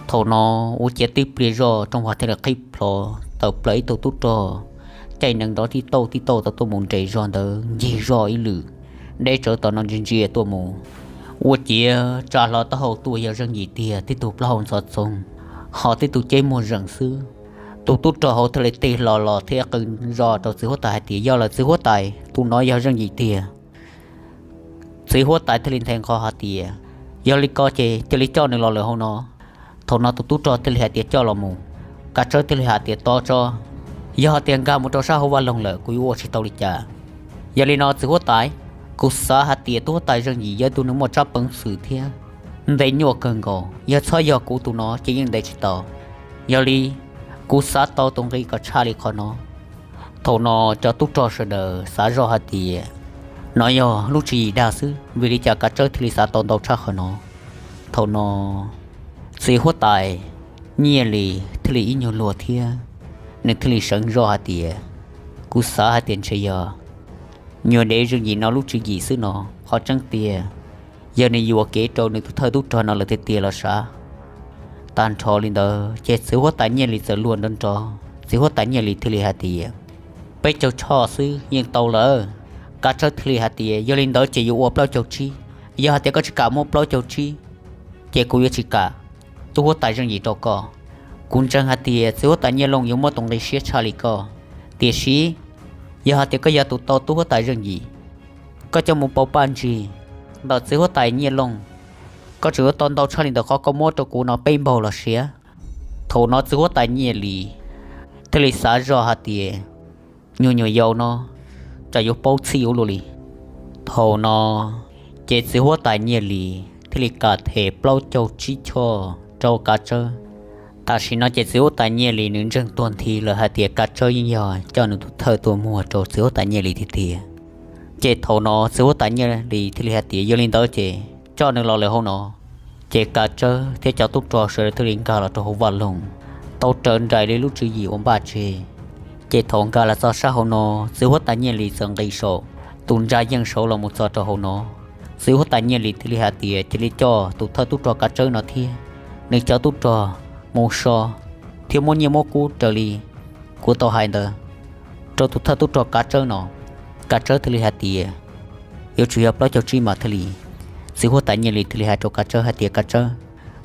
Thaum no ua ciav tib pliag zoj rooj vag thiaj li qhib plho, tawm plaws ib tug tub rog caij nees nrov tib tauj tib tauj tau tuaj mus nres zog ntawd ncig zog ib lwm, deb tsawv tom no ntsia ntsia tuaj mus. Ua ciav tsa hlo taub hau tuaj yog Zeej Yim tiag, tib tug plaub hau ntxhov txoog, ho tib tug ceb muag zeem xwb. Tus tub rog hauv thiaj li tig hlo los thiab qw zog rau txiv huab tais hais tias, Yog lawm txiv huab tais, tus no yog Zeej Yim tiag. Txiv huab tais thiaj li nthe nqho hais tias, Yog li ko ces cia li coj nws los lawm hauv no. Thaum no tus tub rog thiaj li hais tias, Coj los mus. Kav Tsawb thiaj li hais tias, Tos tso, yog hais tias nkag mus rau sab hauv vaj loog lawm kuv yuav ua tsis tau li cas. Yog li no txiv huab tais, kuv xav hais tias tub huab tais Zeej Yim yog ib tug neeg muaj tsab peev xwm thiab ntes nyuaj kawg nkaus, yog txhob yog kuv tus no ces yeej ntes tsis tau. Yog li kuv xav tau tus nqi kom tshaj li qhov no. Thaum no cov tub rog sawv daws xav zoj hais tias no yog lub tswv yim dag xwb, vim li cas Kav Tsawb thiaj li xav tau ntau tshaj qhov no. Thaum no txiv huab tais Nyiaj Lis thiaj li ib nyuag luag thiab, nws thiaj li seev zoj hais tias, Kuv xav hais tias ntshe yog nyuag dev Zeej Yim no lub tswv yim xwb no. Qhov tseeb tiag, yog nws yuam kev rau nws tus thawj tub rog no lawm tiag tiag los sav. Tag nrho li ntawd ces txiv huab tais Nyiaj Lis txawm luag nrov nrov, txiv huab tais Nyiaj Lis thiaj li hais tias, Peb caug choj xwb yeej tau lawm. Kav Tsawb thiaj li hais tias, Yog li ntawd ces yuav ua plaub caug tsib. Yog hais tias koj tsis kam muab plaub caug tsib, ces kuv yuav tsis kam tub huab tais Zeej Yim rau koj. Kuv ntseeg hais tias txiv huab tais Nyiaj Looj yuav muab tus nqi siab tshaj li koj, tiam sis yog hais tias koj yog tus tau tub huab tais Zeej Yim, koj coj mus pauv paj ntsig ntawm txiv huab tais Nyiaj Looj, koj tseem yuav tau ntau tshaj li ntawm qhov koj muab rau kuv no peb npaug los siav. Thaum no txiv huab tais Nyiaj Lis thiaj li xav zoj hais tias, nyuag nyuam yaus no, tsam yuav paub txhij ua luaj li. Thaum no ces txiv huab tais Nyiaj Lis thiaj li kam them plaub caug tsib choj rau Kav Tsawb. Tam sim no ces txiv huab tais Nyiaj Lis nws ntseeg tuag nthi lawm hais tias Kav Tsawb yeej yog coj nws tus thawj tuaj muag rau txiv huab tais Nyiaj Lis tiag tiag. Ces thaum no txiv huab tais Nyiaj Lis thiaj li hais tias yog li ntawd ces coj nws los lawm hauv no. Ces Kav Tsawb thiab cov tub rog sawv daws thiaj li nkag los rau hauv vaj loog, tau raws nraim li lub tswv yim uas npaj tseg. Ces thaum nkag los txog sab hauv no, txiv huab tais Nyiaj Lis txawm nqis saum tus ntsa yeej saud los mus txog rau hauv no. Txiv huab tais Nyiaj Lis thiaj li hais tias cia li coj tus thawj tub rog Kav Tsawb no thiab nws cov tub rog mus so thiab muab nyiaj muab kub raws li kuv tau hais ntawd rau tus thawj tub rog Kav Tsawb no. Kav Tsawb thiaj li hais tias yuav tsum yog plaub caug tsib mas thiaj li. Txiv huab tais Nyiaj Lis thiaj li hais rau Kav Tsawb hais tias Kav Tsawb,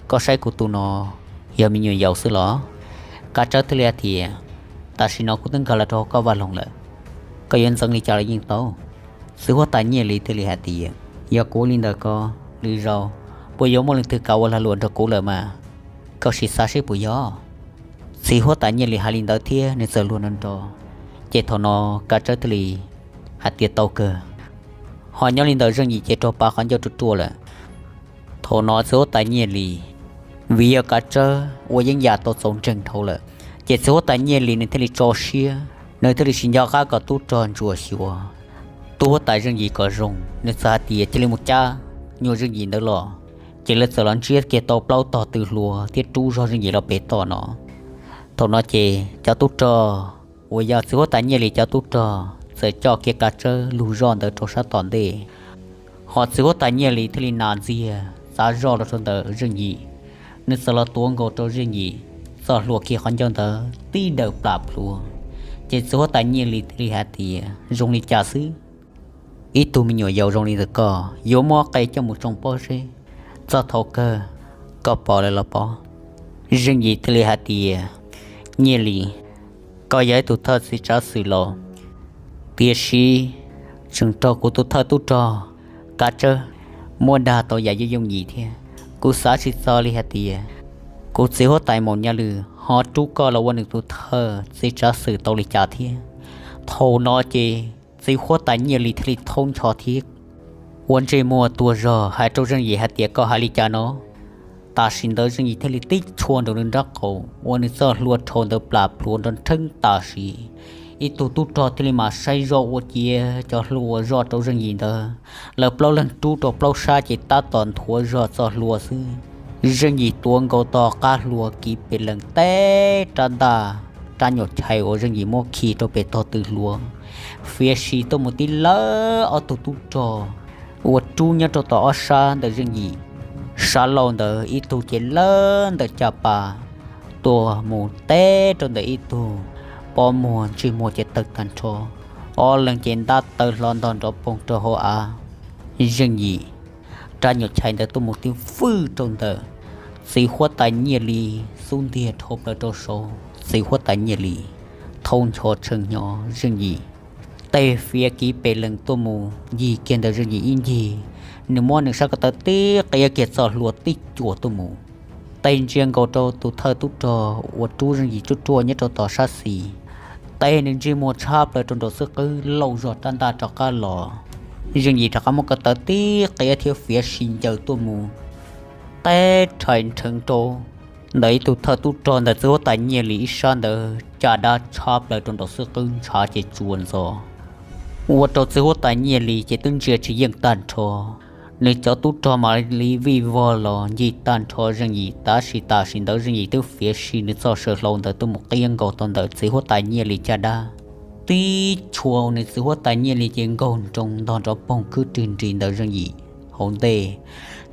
koj saib kuv tus no yog me nyuam yaus xwb los? Kav Tsawb thiaj li hais tias tam sim no kuv twb nkag los rau hauv koj vaj loog lawm, koj yuav ntxeev li cas los yeej tau. Txiv huab tais Nyiaj Lis thiaj li hais tias yog kuv ua li ntawd ko, lwm zaus puas yuav muaj leej twg kam ua lag luam nrog kuv lawm mas koj sim xav seb puas yog. Txiv huab tais Nyiaj Lis hais li ntawd thiab nws txawm luag nrov nrov, ces thaum no Kav Tsawb thiaj li hais tias tau kawg. Ho nyob li ntawd Zeej Yim ces raug pav qhov ncauj ruaj ruaj lawm. Thaum no txiv huab tais Nyiaj Lis, vim yog Kav Tsawb ua yeeb yam tau txaus ntseeg dhau lawm, ces txiv huab tais Nyiaj Lis nws thiaj li tso siab, nws thiaj li tsis nco qab kom tub rog ntsuas xyuas tub huab tais Zeej Yim kom zoo, nws txawm hais tias cia li mus cab nyuag Zeej Yim ntawd los. Ces lawv txawm los ntsiab kiag tau plaub tog tw hluas thiab rub zog Zeej Yim los pem toj no. Thaum no ces cov tub rog uas yog txiv huab tais Nyiaj Lis cov tub rog txawm coj kiag Kav Tsawb lug zoj ntawd rau sab tom ntej. Ho txiv huab tais Nyiaj Lis thiaj li nas ntxiag xav zoj los rau ntawm Zeej Yim, nws txawm los tuav nkaus rau Zeej Yim txoj hlua kiag qhov ncauj ntawd tib daws plam plhuav. Ces txiv huab tais Nyiaj Lis thiaj li hais tias zoo li cas xwb, ib tug me nyuam yaus zoo li ntawm koj yuav muab qe coj mus tsoo pob zeb, txog thaum kawg koj pom lawm los pob? Zeej Yim thiaj li hais tias Nyiaj Lis, koj yog ib tug thawj txiv tsav xwm laus, tiam sis tseem raug kuv tus thawj tub rog Kav Tsawb muab dag tau yam yooj yooj yim thiab. Kuv xav tsis txog li hais tias kuv txiv huab tais Maum Nyaj Lwm ho rub koj los ua nws tus thawj txiv tsav xwm tau li cas thiab. Thaum no ces txiv huab tais Nyiaj Lis thiaj li thaub ncho thiab ua ntsej muag tuag zog hais rau Zeej Yim hais tias koj hais li cas no? Tam sim ntawd Zeej Yim thiaj li tib tshua nraum nws nrab qaum ua nws txoj hlua rhau ntawd plam plhuav nrov nrheeb tam sim. Ib tug tub rog thiaj li mam saib zoj ua ciav cov hlua uas zoj rau Zeej Yim ntawd, lawv plaub leeg rub rau plaub sab ces tab tom nthuav zog txoj hlua xwb. Zeej Yim tuav nkaus tog qab hlua kiv pes lees teb rab ntaj, rab nyuam chais uas Zeej Yim muab khi rau pem tog tw hlua, fiav si tuaj mus tib lawv ob tug tub rog uas rub nyob rau tom ob sab ntawm Zeej Yim. Sab laug ntawd ib tug ces lawv ntawm caj pas tuaj mus teb rau ntawm ib tug, pob muag ntsej muag ces tawg tag nrho, ob leeg ces ntab taw hlo ntog nrov poog rau hauv av. Zeej Yim rab nyuam chais ntawd tuaj mus tib fwj rau ntawm txiv huab tais Nyiaj Lis xub ntiag dhau plaws rau saud, txiv huab tais Nyiaj Lis thaub ncho tshee hnyo Zeej Yim, tej fiav kiv pes lees tuaj mus ncig kiag ntawm Zeej Yim ib ncig, nws muab nws sab ko taw tib qiav kiag txoj hlua tib cuam tuaj mus. Tej ntsia nkaus rau tus thawj tub rog uas rub Zeej Yim ruaj ruaj nyob rau tom sab xis, tej nws ntsej muag tshab plaws rau nraum xwb qwb lauj zog rab ntaj rov qab los. Zeej Yim rov qab muab ko taw tib qiav thiab fiav si ncaws tuaj mus, teb rhais nrheev rau ntawm ib tug thawj tub rog ntawm txiv huab tais Nyiaj Lis ib sab ntawd caj dab tshab plaws rau nraum xwb qwb ntshav ces tsuas ntxov, ua rau txiv huab tais Nyiaj Lis ces twb ntsia tsis yeej tag nrho. Nws cov tub rog mam li vij vog los ncig tag nrho Zeej Yim, tab sis tam sim ntawd Zeej Yim twb fiav si nws txoj saw hlau ntawd tuaj mus qiab nkaus tau ntawm txiv huab tais Nyiaj Lis caj dab, tib tshua nws txiv huab tais Nyiaj Lis ces nkaug nroo ntog nrov poog khwb rig nris ntawm Zeej Yim hauv ntej.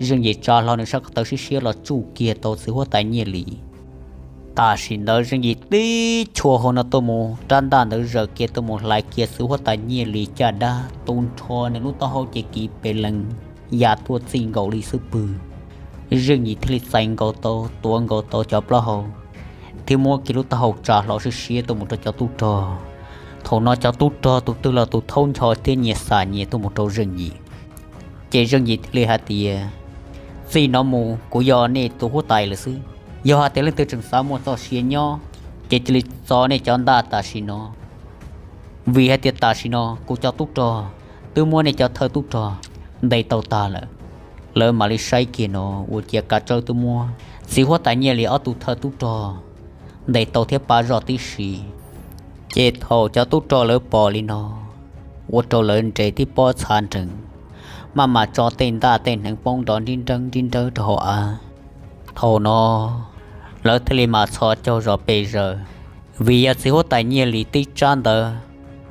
Zeej Yim tsa hlo nws sab ko taw siab siab los tsuj kiag tau txiv huab tais Nyiaj Lis. Tam sim ntawd Zeej Yim tib tshua hauv no tuaj mus, rab ntaj ntawd zawm kiag tuaj mus hlais kiag txiv huab tais Nyiaj Lis caj dab, tu nrho nws lub taub hau ces kiv pes lees ya tuaj txij nkaus li xub pwg. Zeej Yim thiaj li txais nkaus tau, tuav nkaus tau cov plaub hau, thiab muab kiag lub taub hau tsa hlo siab siab tuaj mus rau cov tub rog. Thaum no cov tub rog tus twg los tus thaub ncho thiab nyias xam nyias tuaj mus rau Zeej Yim. Ces Zeej Yim thiaj li hais tias, txij no mus kuv yog nej tus huab tais lawm xwb. Yog hais tias leej twg tseem xav muaj txoj sia nyob, ces cia li txo nej cov ntaj tam sim no, vim hais tias tam sim no kuv cov tub rog twb muab nej cov thawj tub rog ntes tau tag lawm. Lawv mam li saib kiag no, ua ciav Kav Tsawb twb muab txiv huab tais Nyiaj Lis ob tug thawj tub rog ntes tau thiab pab zoj tib si. Ces thaum cov tub rog lawv pom li no, ua rau lawv nres tib pob txha nrees, maj mam tso tej ntaj tej hneev poob nrov nrib nreeb nrib nreeb rau hauv av. Thaum no lawv thiaj li mam txhos caug zos pes zaws, vim yog txiv huab tais Nyiaj Lis tib tsab ntawd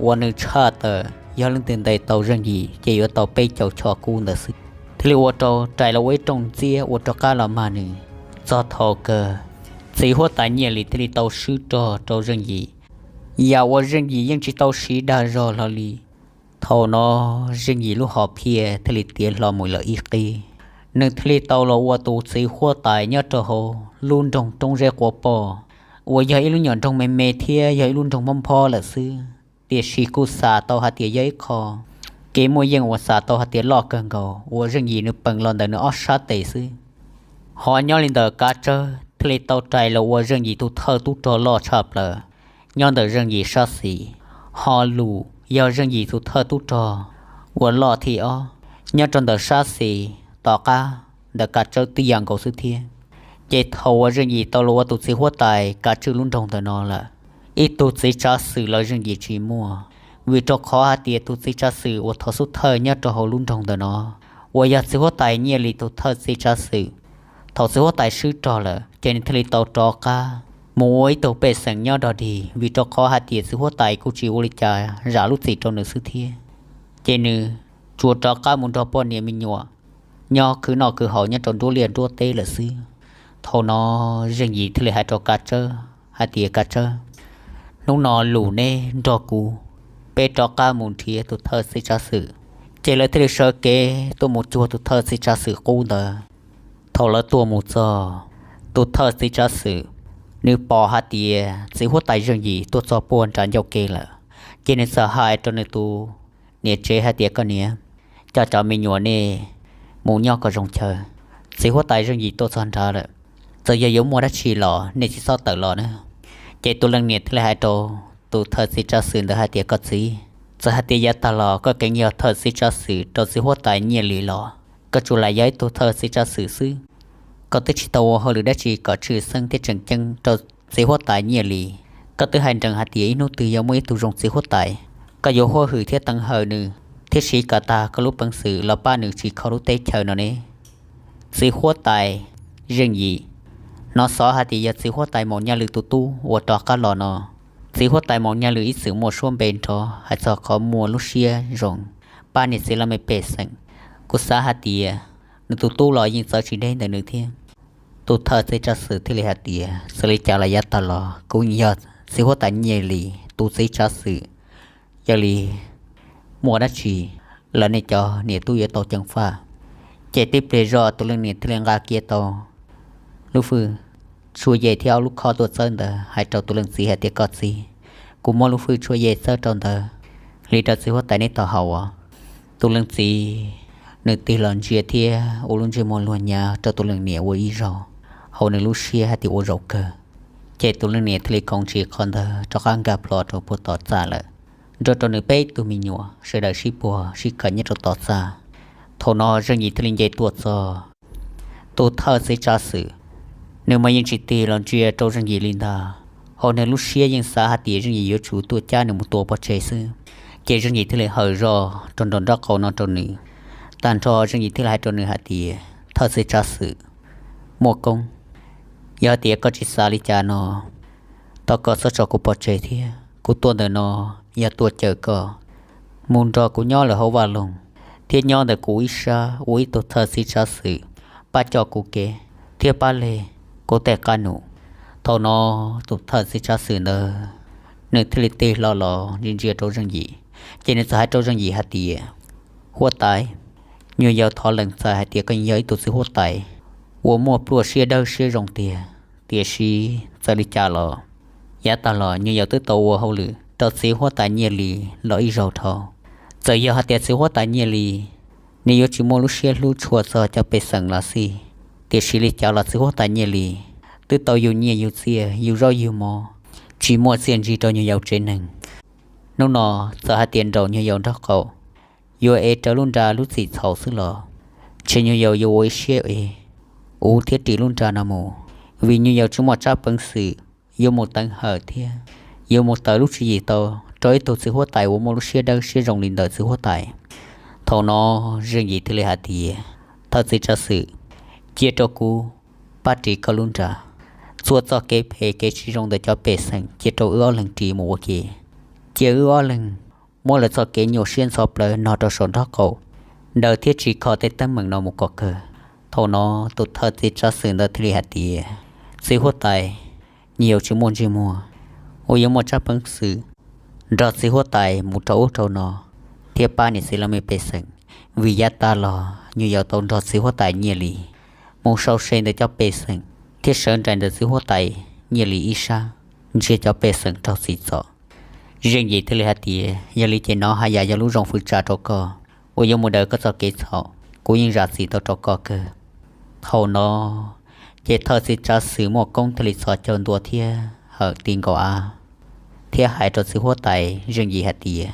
uas nws tshaj tawm yog leej twg ntes tau Zeej Yim ces yuav tau peb caug cho kub ntawd xwb. Thiaj li ua rau rais los ua ib rooj ntxiab ua rov qab los mag nws. Txog thaum kawg, txiv huab tais Nyiaj Lis thiaj li tau swb rog rau Zeej Yim. Yam uas Zeej Yim yeej tsis tau siv dag zog hlo li. Thaum no Zeej Yim lub hom phiaj thiaj li tiav hlo mus lawm ib qib, nws thiaj li tau los ua tus txiv huab tais nyob rau hauv lub nroog Roob Zeb Quav Poj, uas yog ib lub nyuam nroog me me thiab yog ib lub nroog mob nphob lawm xwb, tiam sis kuj xav tau hais tias yog ib qho kev muaj yeej uas xav tau hais tias loj kawg nkaus uas Zeej Yim nws peem los ntawm nws ob sab tes xwb. Ho nyob li ntawm Kav Tsawb thiaj li tau rais los ua Zeej Yim tus thawj tub rog loj tshaj plaws nyob ntawm Zeej Yim sab xis. Ho Lus yog Zeej Yim tus thawj tub rog uas loj thib ob nyob rau ntawm sab xis tom qab ntawm Kav Tsawb tib yam nkaus xwb thiab. Ces thaum uas Zeej Yim tau los ua tus txiv huab tais kav tswj lub nroog ntawm no lawm, ib tug txiv tsav xwm los Zeej Yim tsis muaj, vim rau qhov hais tias tus txiv tsav xwm uas thov xub thawj nyob rau hauv lub nroog ntawm no uas yog txiv huab tais Nyiaj Lis tus thawj txiv tsav xwm. Thaum txiv huab tais swb rog lawm ces nws thiaj li tau rov qab mus ua ib tug pej xeem nyob dog dig, vim rau qhov hais tias txiv huab tais kuj tsis ua li cas zam lub txim rau nws xwb thiab. Ces nws tsuas rov qab mus nrog poj niam me nyuam nyob khwv noj khwv haus nyob rau nruab liaj nruab teb lawm xwb. Thaum no Zeej Yim thiaj li hais rau Kav Tsawb hais tias, Kav Tsawb, hnub no Lus neb nrog kuv, peb rov qab mus nrhiav tus thawj txiv tsav xwm. Ces lawv thiaj li sawv kev tuaj mus cuag tus thawj txiv tsav xwm qub ntawd. Thaum lawv tuaj mus txog, tus thawj txiv tsav xwm nws pom hais tias txiv huab tais Zeej Yim tuaj txog puag nram ncauj ke lawm, ces nws txawm hais rau nws tus niam tsev hais tias, Koj niam, coj cov me nyuam nej mus nyob kom zoo chaw, txiv huab tais Zeej Yim tuaj txog nrad lawm, txawm yog yuav muaj dab tsi los nej tsis txhob tawm los na. Ces tus leej niam thiaj li hais rau tus thawj txiv tsav xwm ntawd hais tias, Koj txiv, txawm hais tias yav tag los koj kheev yog thawj txiv tsav xwm rau txiv huab tais Nyiaj Lis los koj tsuas lam yog ib tug thawj txiv tsav xwm xwb. Koj twb tsis tau ua hauj lwm dab tsi kom tshwj xeeb thiab tseem ceeb rau txiv huab tais Nyiaj Lis. Koj twb hais nrees hais tias ib hnub twg yuav muaj ib tug zoo txiv huab tais, koj yuav huab hwm thiab teev hawm nws thiab siv kom tag koj lub peev xwm los pab nws tsim kho lub teb chaws no ne. Txiv huab tais Zeej Yim, hnov xov hais tias yog txiv huab tais Maum Nyaj Lwm tus tub uas rov qab los no. Txiv huab tais Maum Nyaj Lwm ib txwm muaj suab npe nrov hais txog qhov muaj lub siab zoo pab niam txiv laj mej pej xeem. Kuv xav hais tias nws tus tub los yeej txawv tsis deb ntawm nws thiab. Tus thawj txiv tsav xwm thiaj li hais tias, Txawm li cas los yav tag los kuv yog txiv huab tais Nyiaj Lis tus txiv tsav xwm. Yog li muaj dab tsi los nej cov niam tub yuav tau ceev faj. Ces tib pliag zoj tus leej niam thiaj li nqa kiag tau lub fwj tshuaj yej thiab ob lub khob tuaj txawb ntawd hais rau tus leej txiv hais tias, Koj txiv, kuv muab lub fwj tshuaj yej txawb rau ntawd li rau txiv huab tais neb tau haus os. Tus leej txiv nws tig los ntsia thiab ua lub ntsej muag luag nyav rau tus leej niam ua ib zaug, hauv nws lub siab hais tias ua zaum kawg. Ces tus leej niam thiaj li koom tsis qhov ntawd rov qab nkag plho rau puag tom txaj lawm, nrog rau nws peb tug me nyuam sawv daws sib puag sib khaws nyob rau tom txaj. Thaum no Zeej Yim thiaj li nce tuaj txog. Tus thawj txiv tsav xwm, nws mas yeej tsis tig los ntsia rau Zeej Yim li ntag, hos nws lub siab yeej xav hais tias Zeej Yim yuav tsum tuaj cab nws mus tua pov tseg xwb. Ces Zeej Yim thiaj li hawm zog rau nraum nraub qaum no rau nws. Tag nrho Zeej Yim thiaj li hais rau nws hais tias, Thawj txiv tsav xwm, muaj koob, yog hais tias koj tsis xav li cas no, thov koj txhob tso kuv pov tseg thiab. Kuv tuaj ntawm no yog tuaj caw koj mus nrog kuv nyob lawm hauv vaj loog, thiab nyob ntawm kuv ib sab ua ib tug thawj txiv tsav xwm, pab coj kuv kev thiab pab leg kuv tej qab num. Thaum no tus thawj txiv tsav xwm ntawd nws thiaj li tig hlo los ntsia ntsia rau Zeej Yim, ces nws txawm hais rau Zeej Yim hais tias, Huab tais, nyuam yaus thov lees txais hais tias koj yog ib tug txiv huab tais uas muaj pluaj siab dawb siab zoo tiag, tiam sis txawm li cas los yav tag los nyuam yaus twb tau ua hauj lwm rau txiv huab tais Nyiaj Lis los ib zaug dhau. Txawm yog hais tias txiv huab tais Nyiaj Lis nws yuav tsis muaj lub siab hlub tshua txog cov pej xeem los xij, tiam sis li cas los txiv huab tais Nyiaj Lis twb tau yug nyiaj yug txiaj, yug zaub yug mov, tsis muaj txiaj ntsig rau nyuag Yaus tsev neeg. Hnub no txawm hais tias nraum nyuag Yaus nraub qaum yuav ev rawv lub nra lub txim txhaum xwb los, ces nyuag Yaus yuav ua ib siab ev, uv thiab ris lub nra no mus, vim nyuag Yaus tsis muaj tsab peev xwm yuav mus teev hawm thiab yuav mus tawm lub tswv yim tau rau ib tug txiv huab tais uas muaj lub siab dawb siab zoo li ntawm txiv huab tais. Thaum no Zeej Yim thiaj li hais tias, Thawj txiv tsav xwm, cia rau kuv pab ris koj lub nra. Txhua txoj kev phem kev tsis zoo ntawm cov pej xeem cia rau wb ob leeg ris mus ua ke. Cia wb ob leeg muab lawv txoj kev nyuaj siab ntxhov plawv no rau saum nraub qaum, daws thiab ris kho tej teeb meem no mus kom kawg. Thaum no tus thawj txiv tsav xwm ntawd thiaj li hais tias, Txiv huab tais, nyuag Yaus tsis muaj ntsej muag uas yuav muaj tsab peev xwm nrog txiv huab tais mus rau ub rau no thiab pab niam txiv laj mej pej xeem, vim yav tas los nyuag Yaus tau nrog txiv huab tais Nyiaj Lis mus sau se ntawm cov pej xeem thiab sawv nraim ntawm txiv huab tais Nyiaj Lis ib sab, nrhiav cov pej xeem raug txim txom. Zeej Yim thiaj li hais tias, Yog li ces no haj yam yog lub zoo fwv tsa rau koj uas yuav mus daws koj txoj kev txhaum, kuv yeej zam txim tau rau koj kawg. Thaum no ces thawj txiv tsav xwm Muaj Koob thiaj li txhos caug ntua thiab hawm ti nkaus av thiab hais rau txiv huab tais Zeej Yim hais tias,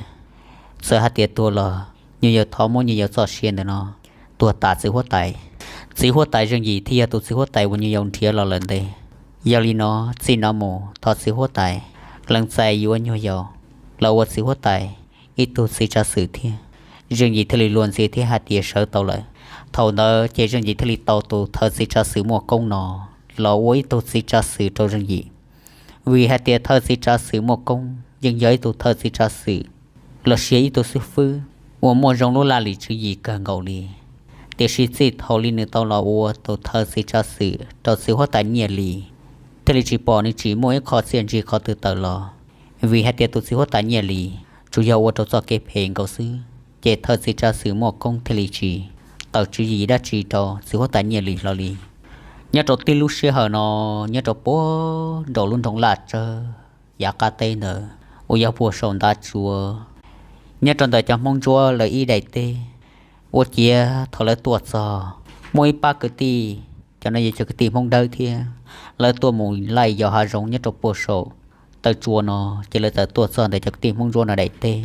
Txawm hais tias tuag los nyuag Yaus thov muab nyuag Yaus txoj sia ntawm no tuag tas txiv huab tais. Txiv huab tais Zeej Yim thiaj yog tus txiv huab tais uas nyuag Yaus nrhiav los lawm ntev. Yog li no txij no mus thov txiv huab tais lees txais yuav nyuag Yaus los ua txiv huab tais ib tug txiv tsav xwm thiab. Zeej Yim thiaj li luag ntxhi thiab hais tias sawv tau lawm. Thaum ntawd ces Zeej Yim thiaj li tau tus thawj txiv tsav xwm Muaj Koob no los ua ib tug txiv tsav xwm rau Zeej Yim, vim hais tias thawj txiv tsav xwm Muaj Koob yeej yog ib tug thawj txiv tsav xwm los sis ib tug xib fwb uas muaj zoo lub laj lim tswv yim kawg nkaus li. Tiam sis txij thaum li nws tau los ua tus thawj txiv tsav xwm rau txiv huab tais Nyiaj Lis, thiaj li tsis pom nws tsim muaj ib qho txiaj ntsig qhov twg tawm los, vim hais tias tus txiv huab tais Nyiaj Lis tsuas yog ua rau txoj kev phem nkaus xwb, ces thawj txiv tsav xwm Muaj Koob thiaj li tsis tawm tswv yim dab tsi rau txiv huab tais Nyiaj Lis hlo li. Nyob rau tib lub sij hawm no, nyob rau puag nraum lub nroog Laj Tsawb yav qab teb ntawd uas yog puag saum ntav tsuas, nyob rau ntawm cov Hmoob Ntsuab lawv ib daim teb, ua ciav thaum lawv tuaj txog, muaj ib pab kwv tij, cov no yog cov kwv tij Hmoob Dawb thiab, lawv tuaj mus laij yos hav zoov nyob rau puag saum taw tsua no, ces lawv txawm tuaj txog ntawm cov kwv tij Hmoob Ntsuab no daim teb.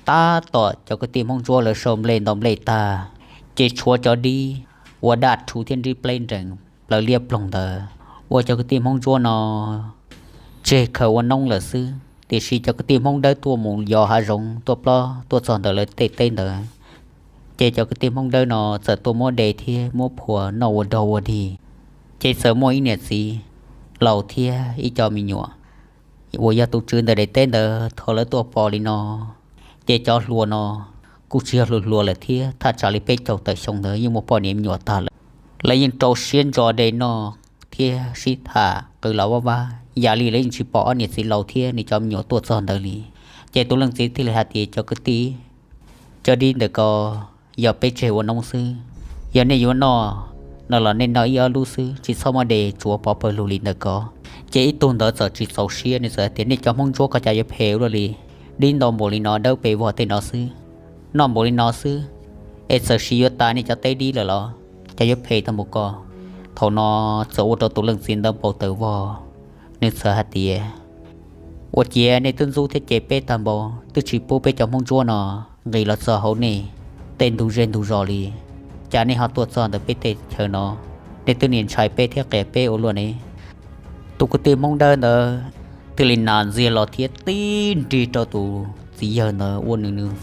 Tab tom cov kwv tij Hmoob Ntsuab lawv sau nplej ntau nplej tag, ces tshuav cov dib ua daj rhu thiab nrib pleb nrees plaws liab ploog ntawd, ua cov kwv tij Hmoob Ntsuab no tseg khaws ua noob lawm xwb. Tiam sis cov kwv tij Hmoob Dawb tuaj mus yos hav zoov tuaj plob tuaj txog ntawm lawv tej teb ntawd, ces cov kwv tij Hmoob Dawb no txawm tuaj muab de thiab muab phua noj ua dog ua dig. Ces txawm muaj ib niam txiv laus thiab ib co me nyuam uas yog tus tswv ntawm daim teb ntawd, thaum lawv tuaj pom li no, ces cov hluas no kuj tsis yog hluas hluas lawm thiab, thaj tsam li peb caug tawm xyoo ntawd yeej muaj poj niam me nyuam tag lawm. Lawv yeej rau siab ntso de noj thiab sib tham qw los vaj vab, yam li lawv yeej tsis pom ob niam txiv laus thiab nws cov me nyuam tuaj txog ntawd li. Ces tus leej txiv thiaj li hais tias, Cov kwv tij, cov dib ntawm ko yog peb tseg ua noob xwb. Yog nej yuav noj no los nej noj ib ob lub xwb, tsis txhob muab de tsuav pov pawg lug li ntawm ko. Ces ib tug ntawd txawm tsis txaus siab, nws txawm hais tias, Nej cov Hmoob Ntsuab ko cas yuav phem ua luaj li, dib ntau npaum li no dawb pes vog tej no xwb, noj npaum li no xwb, es txawm sis yuav tas nej cov teb dib lawm los cas yuav phem tag npaum ko. Thaum no txawm ua rau tus leej txiv ntawd npau taws vog, nws txawm hais tias, Ua ciav nej twb ntxub thiab cem peb tag npaum, twb tsis pub peb cov Hmoob Ntsuab no nqis los txog hauv nej tej ntug zej ntug zos li, cas nej ho tuaj txog ntawm peb teb chaws no, nej twb niaj ntshai peb thiab qias peb ua luaj ne. Tus kwv tij Hmoob Dawb ntawd thiaj li nas ntxiag los thiab tib nrig rau tus txiv yawg ntawd ua nws nws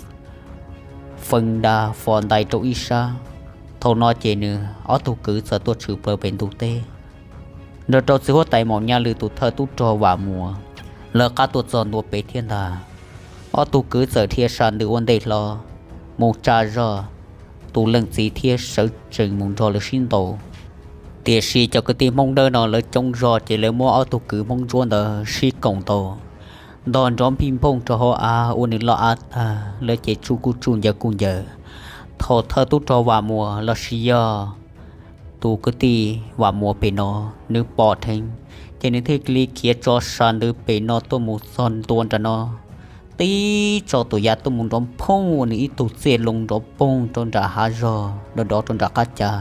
fee nra fo ntais rau ib sab. Thaum no ces nws ob tug kwv txawm tuaj tshwm plaws pem ntug teb, nrog rau txiv huab tais Maum Nyaj Lwm tus thawj tub rog Vam Muas lawv qab tuaj txog ntua pem thiab ntag. Ob tug kwv txawm dhia sa ntws ua ntej hlo mus tsa zog tus leej txiv thiab sawv tsees mus nrog lawv sib ntaus. Tiam sis cov kwv tij Hmoob Dawb no lawv coob zog ces lawv muab ob tug kwv Hmoob Ntsuab ntawd sib koom ntaus, ntog nrov npij nphooj rau hauv av ua nws loj av tag, lawv ces tsuj kuj tsuj ncaws kuj ncaws. Thaum thawj tub rog Vam Muas los sis yog tus kwv tij Vam Muas pem no, nws pom dheev, ces nws thiaj li khiav tso sa ntws pem no tuaj mus txog ntua nram no, tib tso tus yav tuaj mus nrov phooj ua nws ib tug txiaj loo nrov poog rau nram hav zog nrov nrov rau nram qab cav.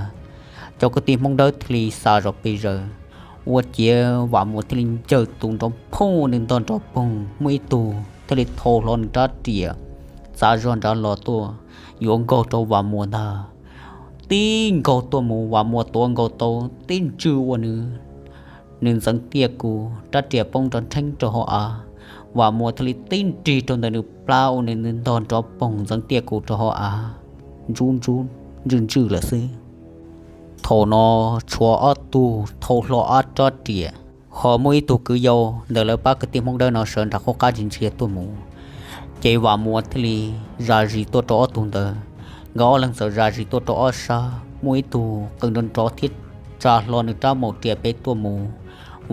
Cov kwv tij Hmoob Dawb thiaj li xa zog pes zaws Ua ciav Vam Muas thiaj li ncaws tus nrov phooj ua nws ntog nrov poog, muaj ib tug thiaj li thau hlo nws rab riam txav zog nrad los tuaj yuav nkaug rau Vam Muas ntag. Tib nkaug tuaj mus Vam Muas tuav nkaus tau tib ntswj ua nws, nws ntxeev tiaj kus, rab riam poob nrov nrheeb rau hauv av. Vam Muas thiaj li tib nrig rau ntawm nws plab ua nws ntog nrov poog ntxeev tiaj kus rau hauv av, ntsub ntsub ntswj ntswj lawm xwb. Thaum no tshuav ob tug thau hlo ob rab riam, ho muaj ib tug kwv yau ntawm lawv pab kwv tij Hmoob Dawb no sawv nram qhuab qab ntsia ntsia tuaj mus. Ces Vam Muas thiaj li zam zis tuaj rau ob tug ntawd, nkawd ob leeg txawm zam zis tuaj rau ob sab, muaj ib tug qw nrov nrov thiab tsa hlo nws rab maum riam pem tuaj mus.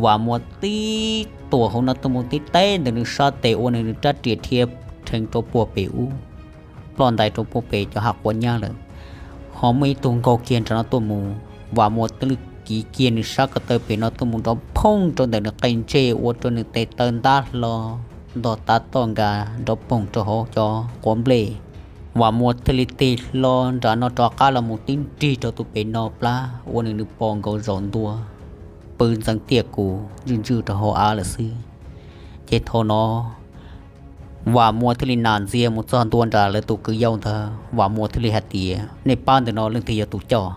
Vam Muas tib tuam hauv no tuaj mus tib teb ntawm nws sab tes ua nws nws rab riam dhia rheev rau puag pem ub, ploj ntais rau puag pem cov hav quav nyab lawm. Ho muaj ib tug nkaug kiag nram no tuaj mus, Vam Muas twb kiv kiag nws sab ko taw pem no tuaj mus nrov phooj rau ntawm nws qe ntsej ua rau nws tes taw ntab hlo, ntog tav toj nkas nrov poog rau hauv cov quav nplej. Vam Muas thiaj li tig hlo nram no rov qab los mus tib nrig rau tus pem no plab ua nws nws pos nkaus zaum ntua, pw ntxeev tiaj kus ntswj ntswj rau hauv av lawm xwb. Ces thaum no Vam Muas thiaj li nam ntxias mus txog ntua nram lawv tus kwv yau ntawd, Vam Muas thiaj li hais tias, nej pab ntawm no leej twg yog tus coj?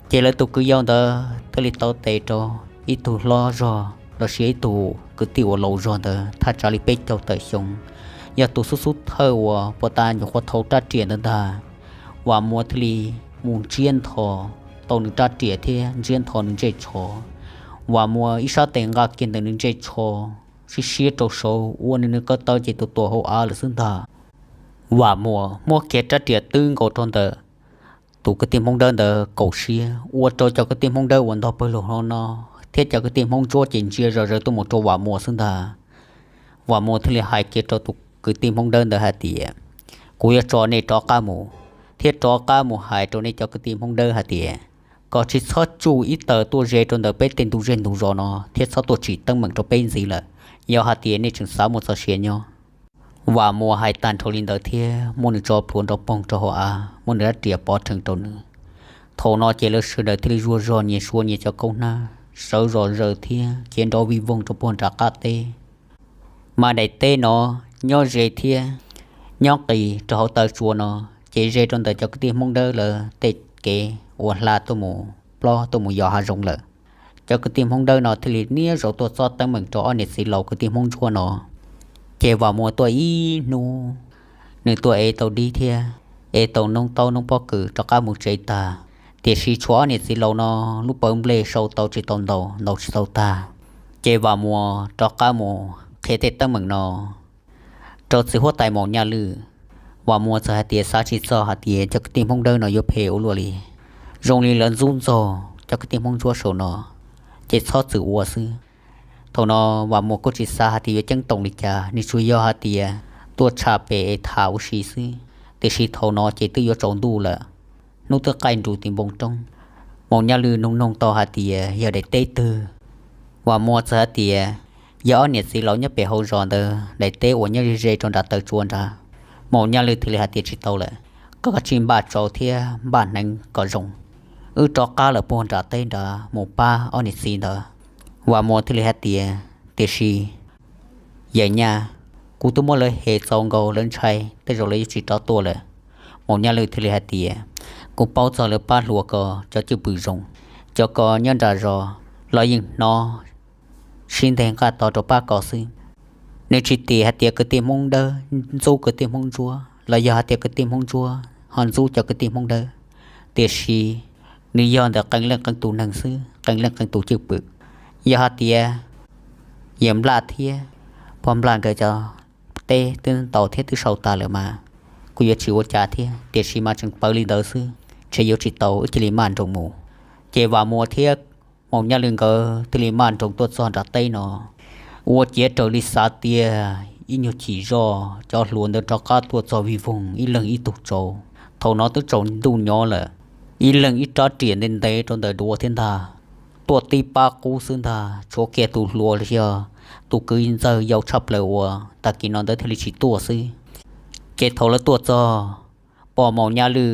Ces lawv tus kwv yau ntawd thiaj li taw tes rau ib tug hlob zog los sis ib tug kwv tij uas laus zog ntawd thaj tsam li peb caug tawm xyoo, yog tus xub xub thawj uas puag ta nyuam qhuav thau rab riam ntawd ntag. Vam Muas thiaj li mus ntsiab nthos tau nws rab riam thiab ntsiab nthos nws ntsej tsho. Vam Muas ib sab tes nqa kiag ntawm nws ntsej tsho, siab siab rau saud ua nws nws ko taw ces tus tuam hauv av lawm xwb ntag. Vam Muas muab kiag rab riam twb nkaus rau ntawm tus kwv tij Hmoob Dawb ntawd kaum siab, ua rau cov kwv tij Hmoob Dawb uas ntog pawg lug hlo no thiab cov kwv tij Hmoob Ntsuab ces ntsia zom zaws tuaj mus rau Vam Muas xwb ntag. Vam Muas thiaj li hais kiag rau tus kwv tij Hmoob Dawb ntawd hais tias, kuv yuav tso nej rov qab mus, thiab rov qab mus hais rau nej cov kwv tij Hmoob Dawb hais tias, kom tsis txhob tsuj ib taws tuaj ze rau ntawm peb tej ntug zej ntug zos no thiab txhob tuaj tsim teeb meem rau peb ntxiv lawm, yog hais tias nej tseem xav muaj txoj sia nyob. Vam Muas hais tag nrho li ntawd thiab muab nws tso plhuav nrov poog rau hauv av, muab nws rab riam pov rhees rau nws. Thaum no ces lawv sawv daws thiaj li zuag zog nyias suav nyias cov kaub hnab, sawv zom zaws thiab khiav nrov vij voog rau puag nram qab teb. Mas daim teb no nyob ze thiab nyob qis rau hauv taw tsua no, ces ze rau ntawm cov kwv tij Hmoob Dawb lawv tej kev uas hla tuaj mus plob tuaj mus yos hav zoov lawm. Cov kwv tij Hmoob Dawb no thiaj li niaj zaus tuaj txob teeb meem rau ob niam txiv laus kwv tij Hmoob Ntsuab no. Ces Vam Muas tuaj ib hnub, nws tuaj ev tau dib thiab ev tau noob taub noob pob kws rov qab mus tsev tag, tiam sis tshuav ob niam txiv laus no lub pawv nplej sau tau tsis tau ntau, ntaus tsis tau tag. Ces Vam Muas rov qab mus qhia tej teeb meem no rau txiv huab tais Maum Nyaj Lwj. Vam Muas txawm hais tias xav tsis txog hais tias cov kwv tij Hmoob Dawb no yuav phem ua luaj li, zoo li lawv ntxub ntxaug cov kwv tij Hmoob Ntsuab saum no, ces txhob txwm ua xwb. Thaum no Vam Muas kuj tsis xav hais tias yuav ceeb toom li cas, nws tsuas yog hais tias tuaj tsham pem es tham ua si xwb. Tiam sis thaum no ces twb yuav tsaus ntuj lawm, hnub twb qaij nrus tim npoo roob. Maum Nyaj Lwj noog noog tau hais tias yog daim teb twg, Vam Muas txawm hais tias yog ob niam txiv laus nyob pem hauv zos ntawd daim teb uas nyob ze ze rau nram taw tsua nrad. Maum Nyaj Lwj thiaj li hais tias tsis tau lawm, koj kav tsij npaj tsau thiab npaj hneev kom zoo, wb rov qab lawm puag nram teb nrad mus pab ob niam txiv ntawd. Vam Muas thiaj li hais tias, tiam sis yawm Nyaj, kuv twb muab lawv hem txaus nkaus, lawv ntshai, tej zaum lawv yuav tsis rov tuaj lawm. Maum Nyaj Lwj thiaj li hais tias, kuv paub txog lawv pab hluas ko cov cwj pwm zoo, cov ko nyob nram zos los yeej hnov sib nteg nqaj to rau pab ko xwb. Nws tsis tim hais tias kwv tij Hmoob Dawb ntxub kwv tij Hmoob Ntsuab los yog hais tias kwv tij Hmoob Ntsuab ho ntxub cov kwv tij Hmoob Dawb, tiam sis nws yog ntawm qee leej qee tus neeg xwb, qee leej qee tus cwj pwm. Yog hais tias yawm Nplaj thiab pog Nplaj nkawd cov teb twb ntaus thiab twb sau tas lawm mas kuv yuav tsis ua cas thiab, tiam sis mas tseem pawv li ntawd xwb, ntshe yuav tsis tau, wb cia li maj nroos mus. Ces Vam Muas thiab Maum Nyaj Lwj nkawd thiaj li maj nroos tuaj txog nram teb no. Ua ciav raws li xav tiag, ib nyuag chim zoj cov hluas ntawd rov qab tuaj txog vij voog ib leeg ib tug tsaus. Thaum no twb tsaus ntuj nyob lawm, ib leeg ib rab riam ntev ntev rau ntawm duav thiab ntag, tuaj tib pab qub xwb ntag. Tshuav kiag tus hluas los yog tus kwv ntxawg yau tshaj plaws uas tag kis no ntawd thiaj li tsis tuaj xwb. Ces thaum lawv tuaj txog, pom Maum Nyaj Lwj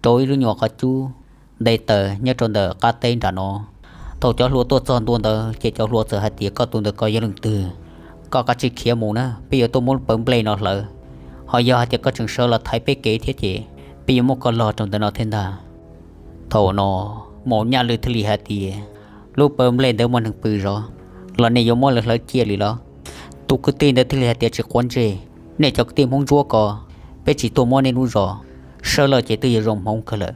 rau ib lub nyuam qhov cub nte taws nyob rau ntawm qab teb nram no. Thaum cov hluas tuaj txog ntua ntawd ces cov hluas txawm hais tias, koj tus ntawm ko yog leej twg? Koj kav tsij khiav mus na, peb yuav tuaj muab pawv nplej no hlawv. Ho yog hais tias koj tseem sawv los thaiv peb kev thiab ces peb yuav muab koj log rau ntawm no thiab ntag. Thaum no Maum Nyaj Lwj thiaj li hais tias, lub pawv nplej ntawd muaj neeg pw zov los nej yuav muab lawv hlawv cia li los? Tus kwv tij ntawd thiaj li hais tias, tsis quav ntsej, nej cov kwv tij Hmoob Ntsuab ko, peb tsis tuaj muab nej lub zos, sawv lawm ces twb yuav zoo hmoov kawg lawm.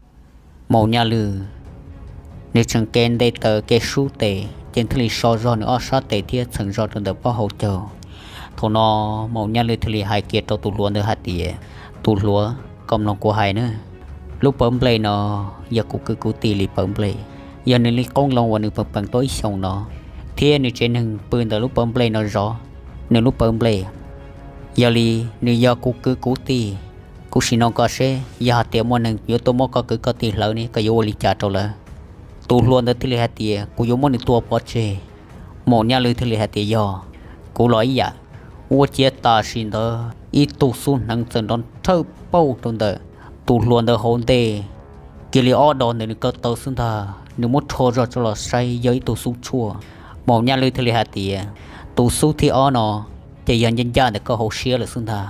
Maum Nyaj Lwj nws tseem ke nte taws ke sub tes ces thiaj li so zog nws ob sab tes thiab txheem zog rau ntawm pob hauv caug. Thaum no Maum Nyaj Lwj thiaj li hais kiag rau tus hluas ntawd hais tias, tus hluas, koj mloog kuv hais na, lub pawv nplej no yog kuv kwv kuv tij li pawv nplej, yog nws li qoob loo uas nws peem peem tau ib xyoos no, thiab nws tsev neeg pw ntawm lub pawv nplej no zov nws lub pawv nplej. Yog li nws yog kuv kwv kuv tij, kuv sim nug koj seb yog hais tias muaj neeg yuav tuaj muab koj kwv koj tij hlawv ne koj yuav ua li cas rau lawv? Tus hluas ntawd thiaj li hais tias, kuv yuav muab nws tua pov tseg. Maum Nyaj Lwj thiaj li hais tias, yog kuv los ib yam. Ua ciav tam sim ntawd ib tug xub hneev txawm nrov nrhawj pauj rau ntawm tus hluas ntawd hauv ntej, cia li ob do ntawm nws ko taw xwb ntag. Nws muab rho zog tso los saib yog ib tug xub tshuaj. Maum Nyaj Lwj thiaj li hais tias, tus xub thib ob no ces yog ncaj ncaj ntawm koj hauv siab lawm xwb ntag,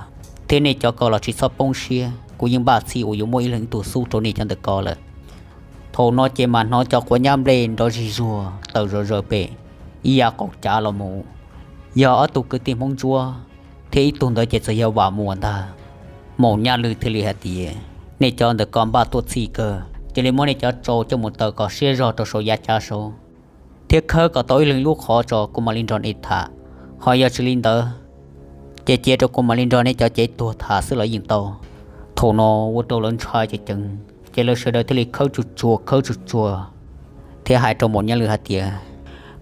thiab nej cov ko los tsis txhob poob siab, kuv yeej npaj txhij uas yuav muab ib leeg ib tug xub rau nej cov ntawm ko lawm. Thaum no ces mam hnov cov quav nyab nplej nrov zig zuag tawm zom zaws pem ib yav qaum cav los mus. Yog ob tug kwv tij Hmoob Ntsuab, thiab ib tug ntawd ces txawm yog Vam Muas ntag. Maum Nyaj Lwj thiaj li hais tias, nej cov ntawm ko npaj tuaj txhij kawg, cia li muab nej cov tsau coj mus taws kom siab zog rau saum yav cav saud, thiab khawb kom tau ib leeg lub qhov tso kuv mam li nrog nej tham. Ho yog tsis li ntawd ces cia rau kuv mam li nrog nej cov cev tuag tham xwb los yeej tau. Thaum no ua rau lawv ntshai ceev ceev, ces lawv sawv daws thiaj li khawb tsuag tsuag khawb tsuag tsuag thiab hais rau Maum Nyaj Lwj hais tias,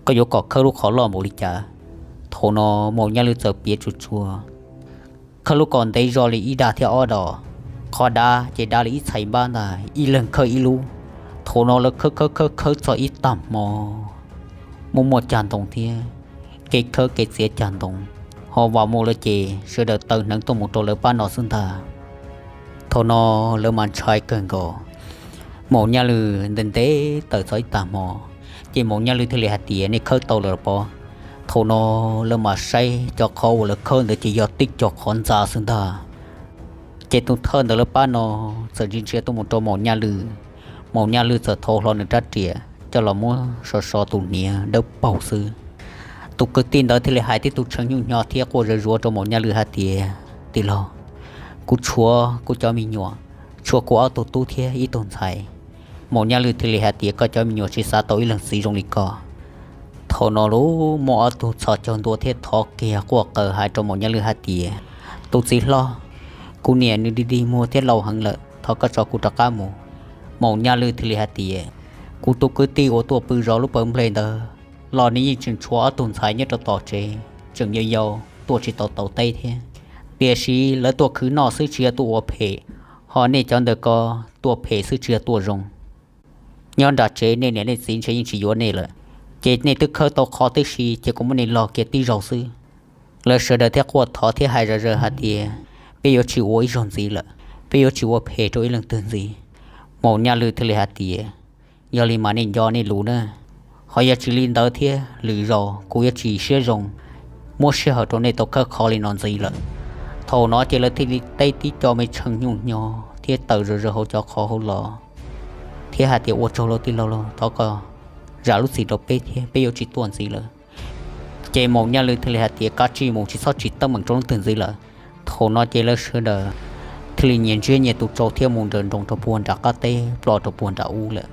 koj yuav kom khawb lub qhov loj npaum li cas? Thaum no Maum Nyaj Lwj txawm piav tsuag tsuag, khawb lub kom ntev zog li ib dag thiab ob dos, qhov dav ces dav li ib txhais npab ntag, ib leeg khawb ib lub. Thaum no lawv khawb khawb khawb khawb txog ib tag hmo, muaj muaj cag ntoo thiab kev khawb kev txiav cag ntoo, ho Vam Muas lawv ces sawv daws taw hneev tuaj mus rau lawv pab no xwb ntag. Thaum no lawv mas ntshai kawg nkaus. Maum Nyaj Lwj ntev ntev tawm txog ib tag hmo, ces Maum Nyaj Lwj thiaj li hais tias, nej khawb tau lawm los pob? Thaum no lawv mas saib cov qhov uas lawv khawb ntawd ces yog tib co qhov ntxa xwb ntag. Ces tus thawj ntawm lawv pab no txawm ntsia ntsia tuaj mus rau Maum Nyaj Lwj. Maum Nyaj Lwj txawm thau hlo nws rab riam coj los muab so so tus hniav dawb paug xwb. Tus kwv tij ntawd thiaj li hais tib tug tshee nyuj hnyo thiab quaj zuj zus rau Maum Nyaj Lwj hais tias, tij laug, kuv tshuav kuv cov me nyuam, tshuav kuv ob tug tub thiab ib tug ntxhais. Maum Nyaj Lwj thiaj li hais tias, koj cov me nyuam tsis xav tau ib leeg txiv zoo li koj. Thaum no lub muaj ob tug txhos caug ntua thiab thov kiag quaj qw hais rau Maum Nyaj Lwj hais tias, tus txiv hlob, kuv niam nws dig dig muag thiab laus heev lawm, thov koj tso kuv rov qab mus. Maum Nyaj Lwj thiaj li hais tias, kuv tus kwv tij uas tuaj pw zov lub pawv nplej ntawd los nws yeej tseem tshuav ob tug ntxhais nyob rau tom tsev tseem yau yau tuaj tsis tau tau teb thiab, tiam sis lawv tuaj khwv noj xwb tsis yog tuaj ua phem, ho nej cov ntawm ko tuaj phem xwb tsis yog tuaj zoo. Nyob nram tsev nej niam nej txiv ntshe yeej tsis yuav nej lawm, ces nej twb khawb tau qhov tib si ces kuv muab nej log kiag tib zaug xwb. Lawv sawv daws thiaj quaj thov thiab hais zom zaws hais tias, peb yuav tsis ua ib zaug ntxiv lawm, peb yuav tsis ua phem rau ib leej twg ntxiv. Maum Nyaj Lwj thiaj li hais tias, yog li mas nej nco nej lus na, ho yog tsis li ntawd thiab lwm zaus kuv yuav tsis siab zoo muab sij hawm rau nej tau khawb qhov li no ntxiv lawm. Thaum no ces lawv thiaj li teb tib co me tshee nyuj hnyo thiab tawm zom zaws hauv cov qhov hauv los thiab hais tias, ua tsaug lauj tij laug lauj, thov koj zam lub txim rau peb thiab peb yuav tsis tuaj ntxiv lawm. Ces Maum Nyaj Lwj thiaj li hais tias, koj cia li mus, tsis txhob tsim teeb meem rau leej twg ntxiv lawm. Thaum no ces lawv sawv daws thiaj li nyias ntsiab nyias tus tsau thiab mus nrawm nroos rau puag nram qab teb ploj rau puag nram ub lawm.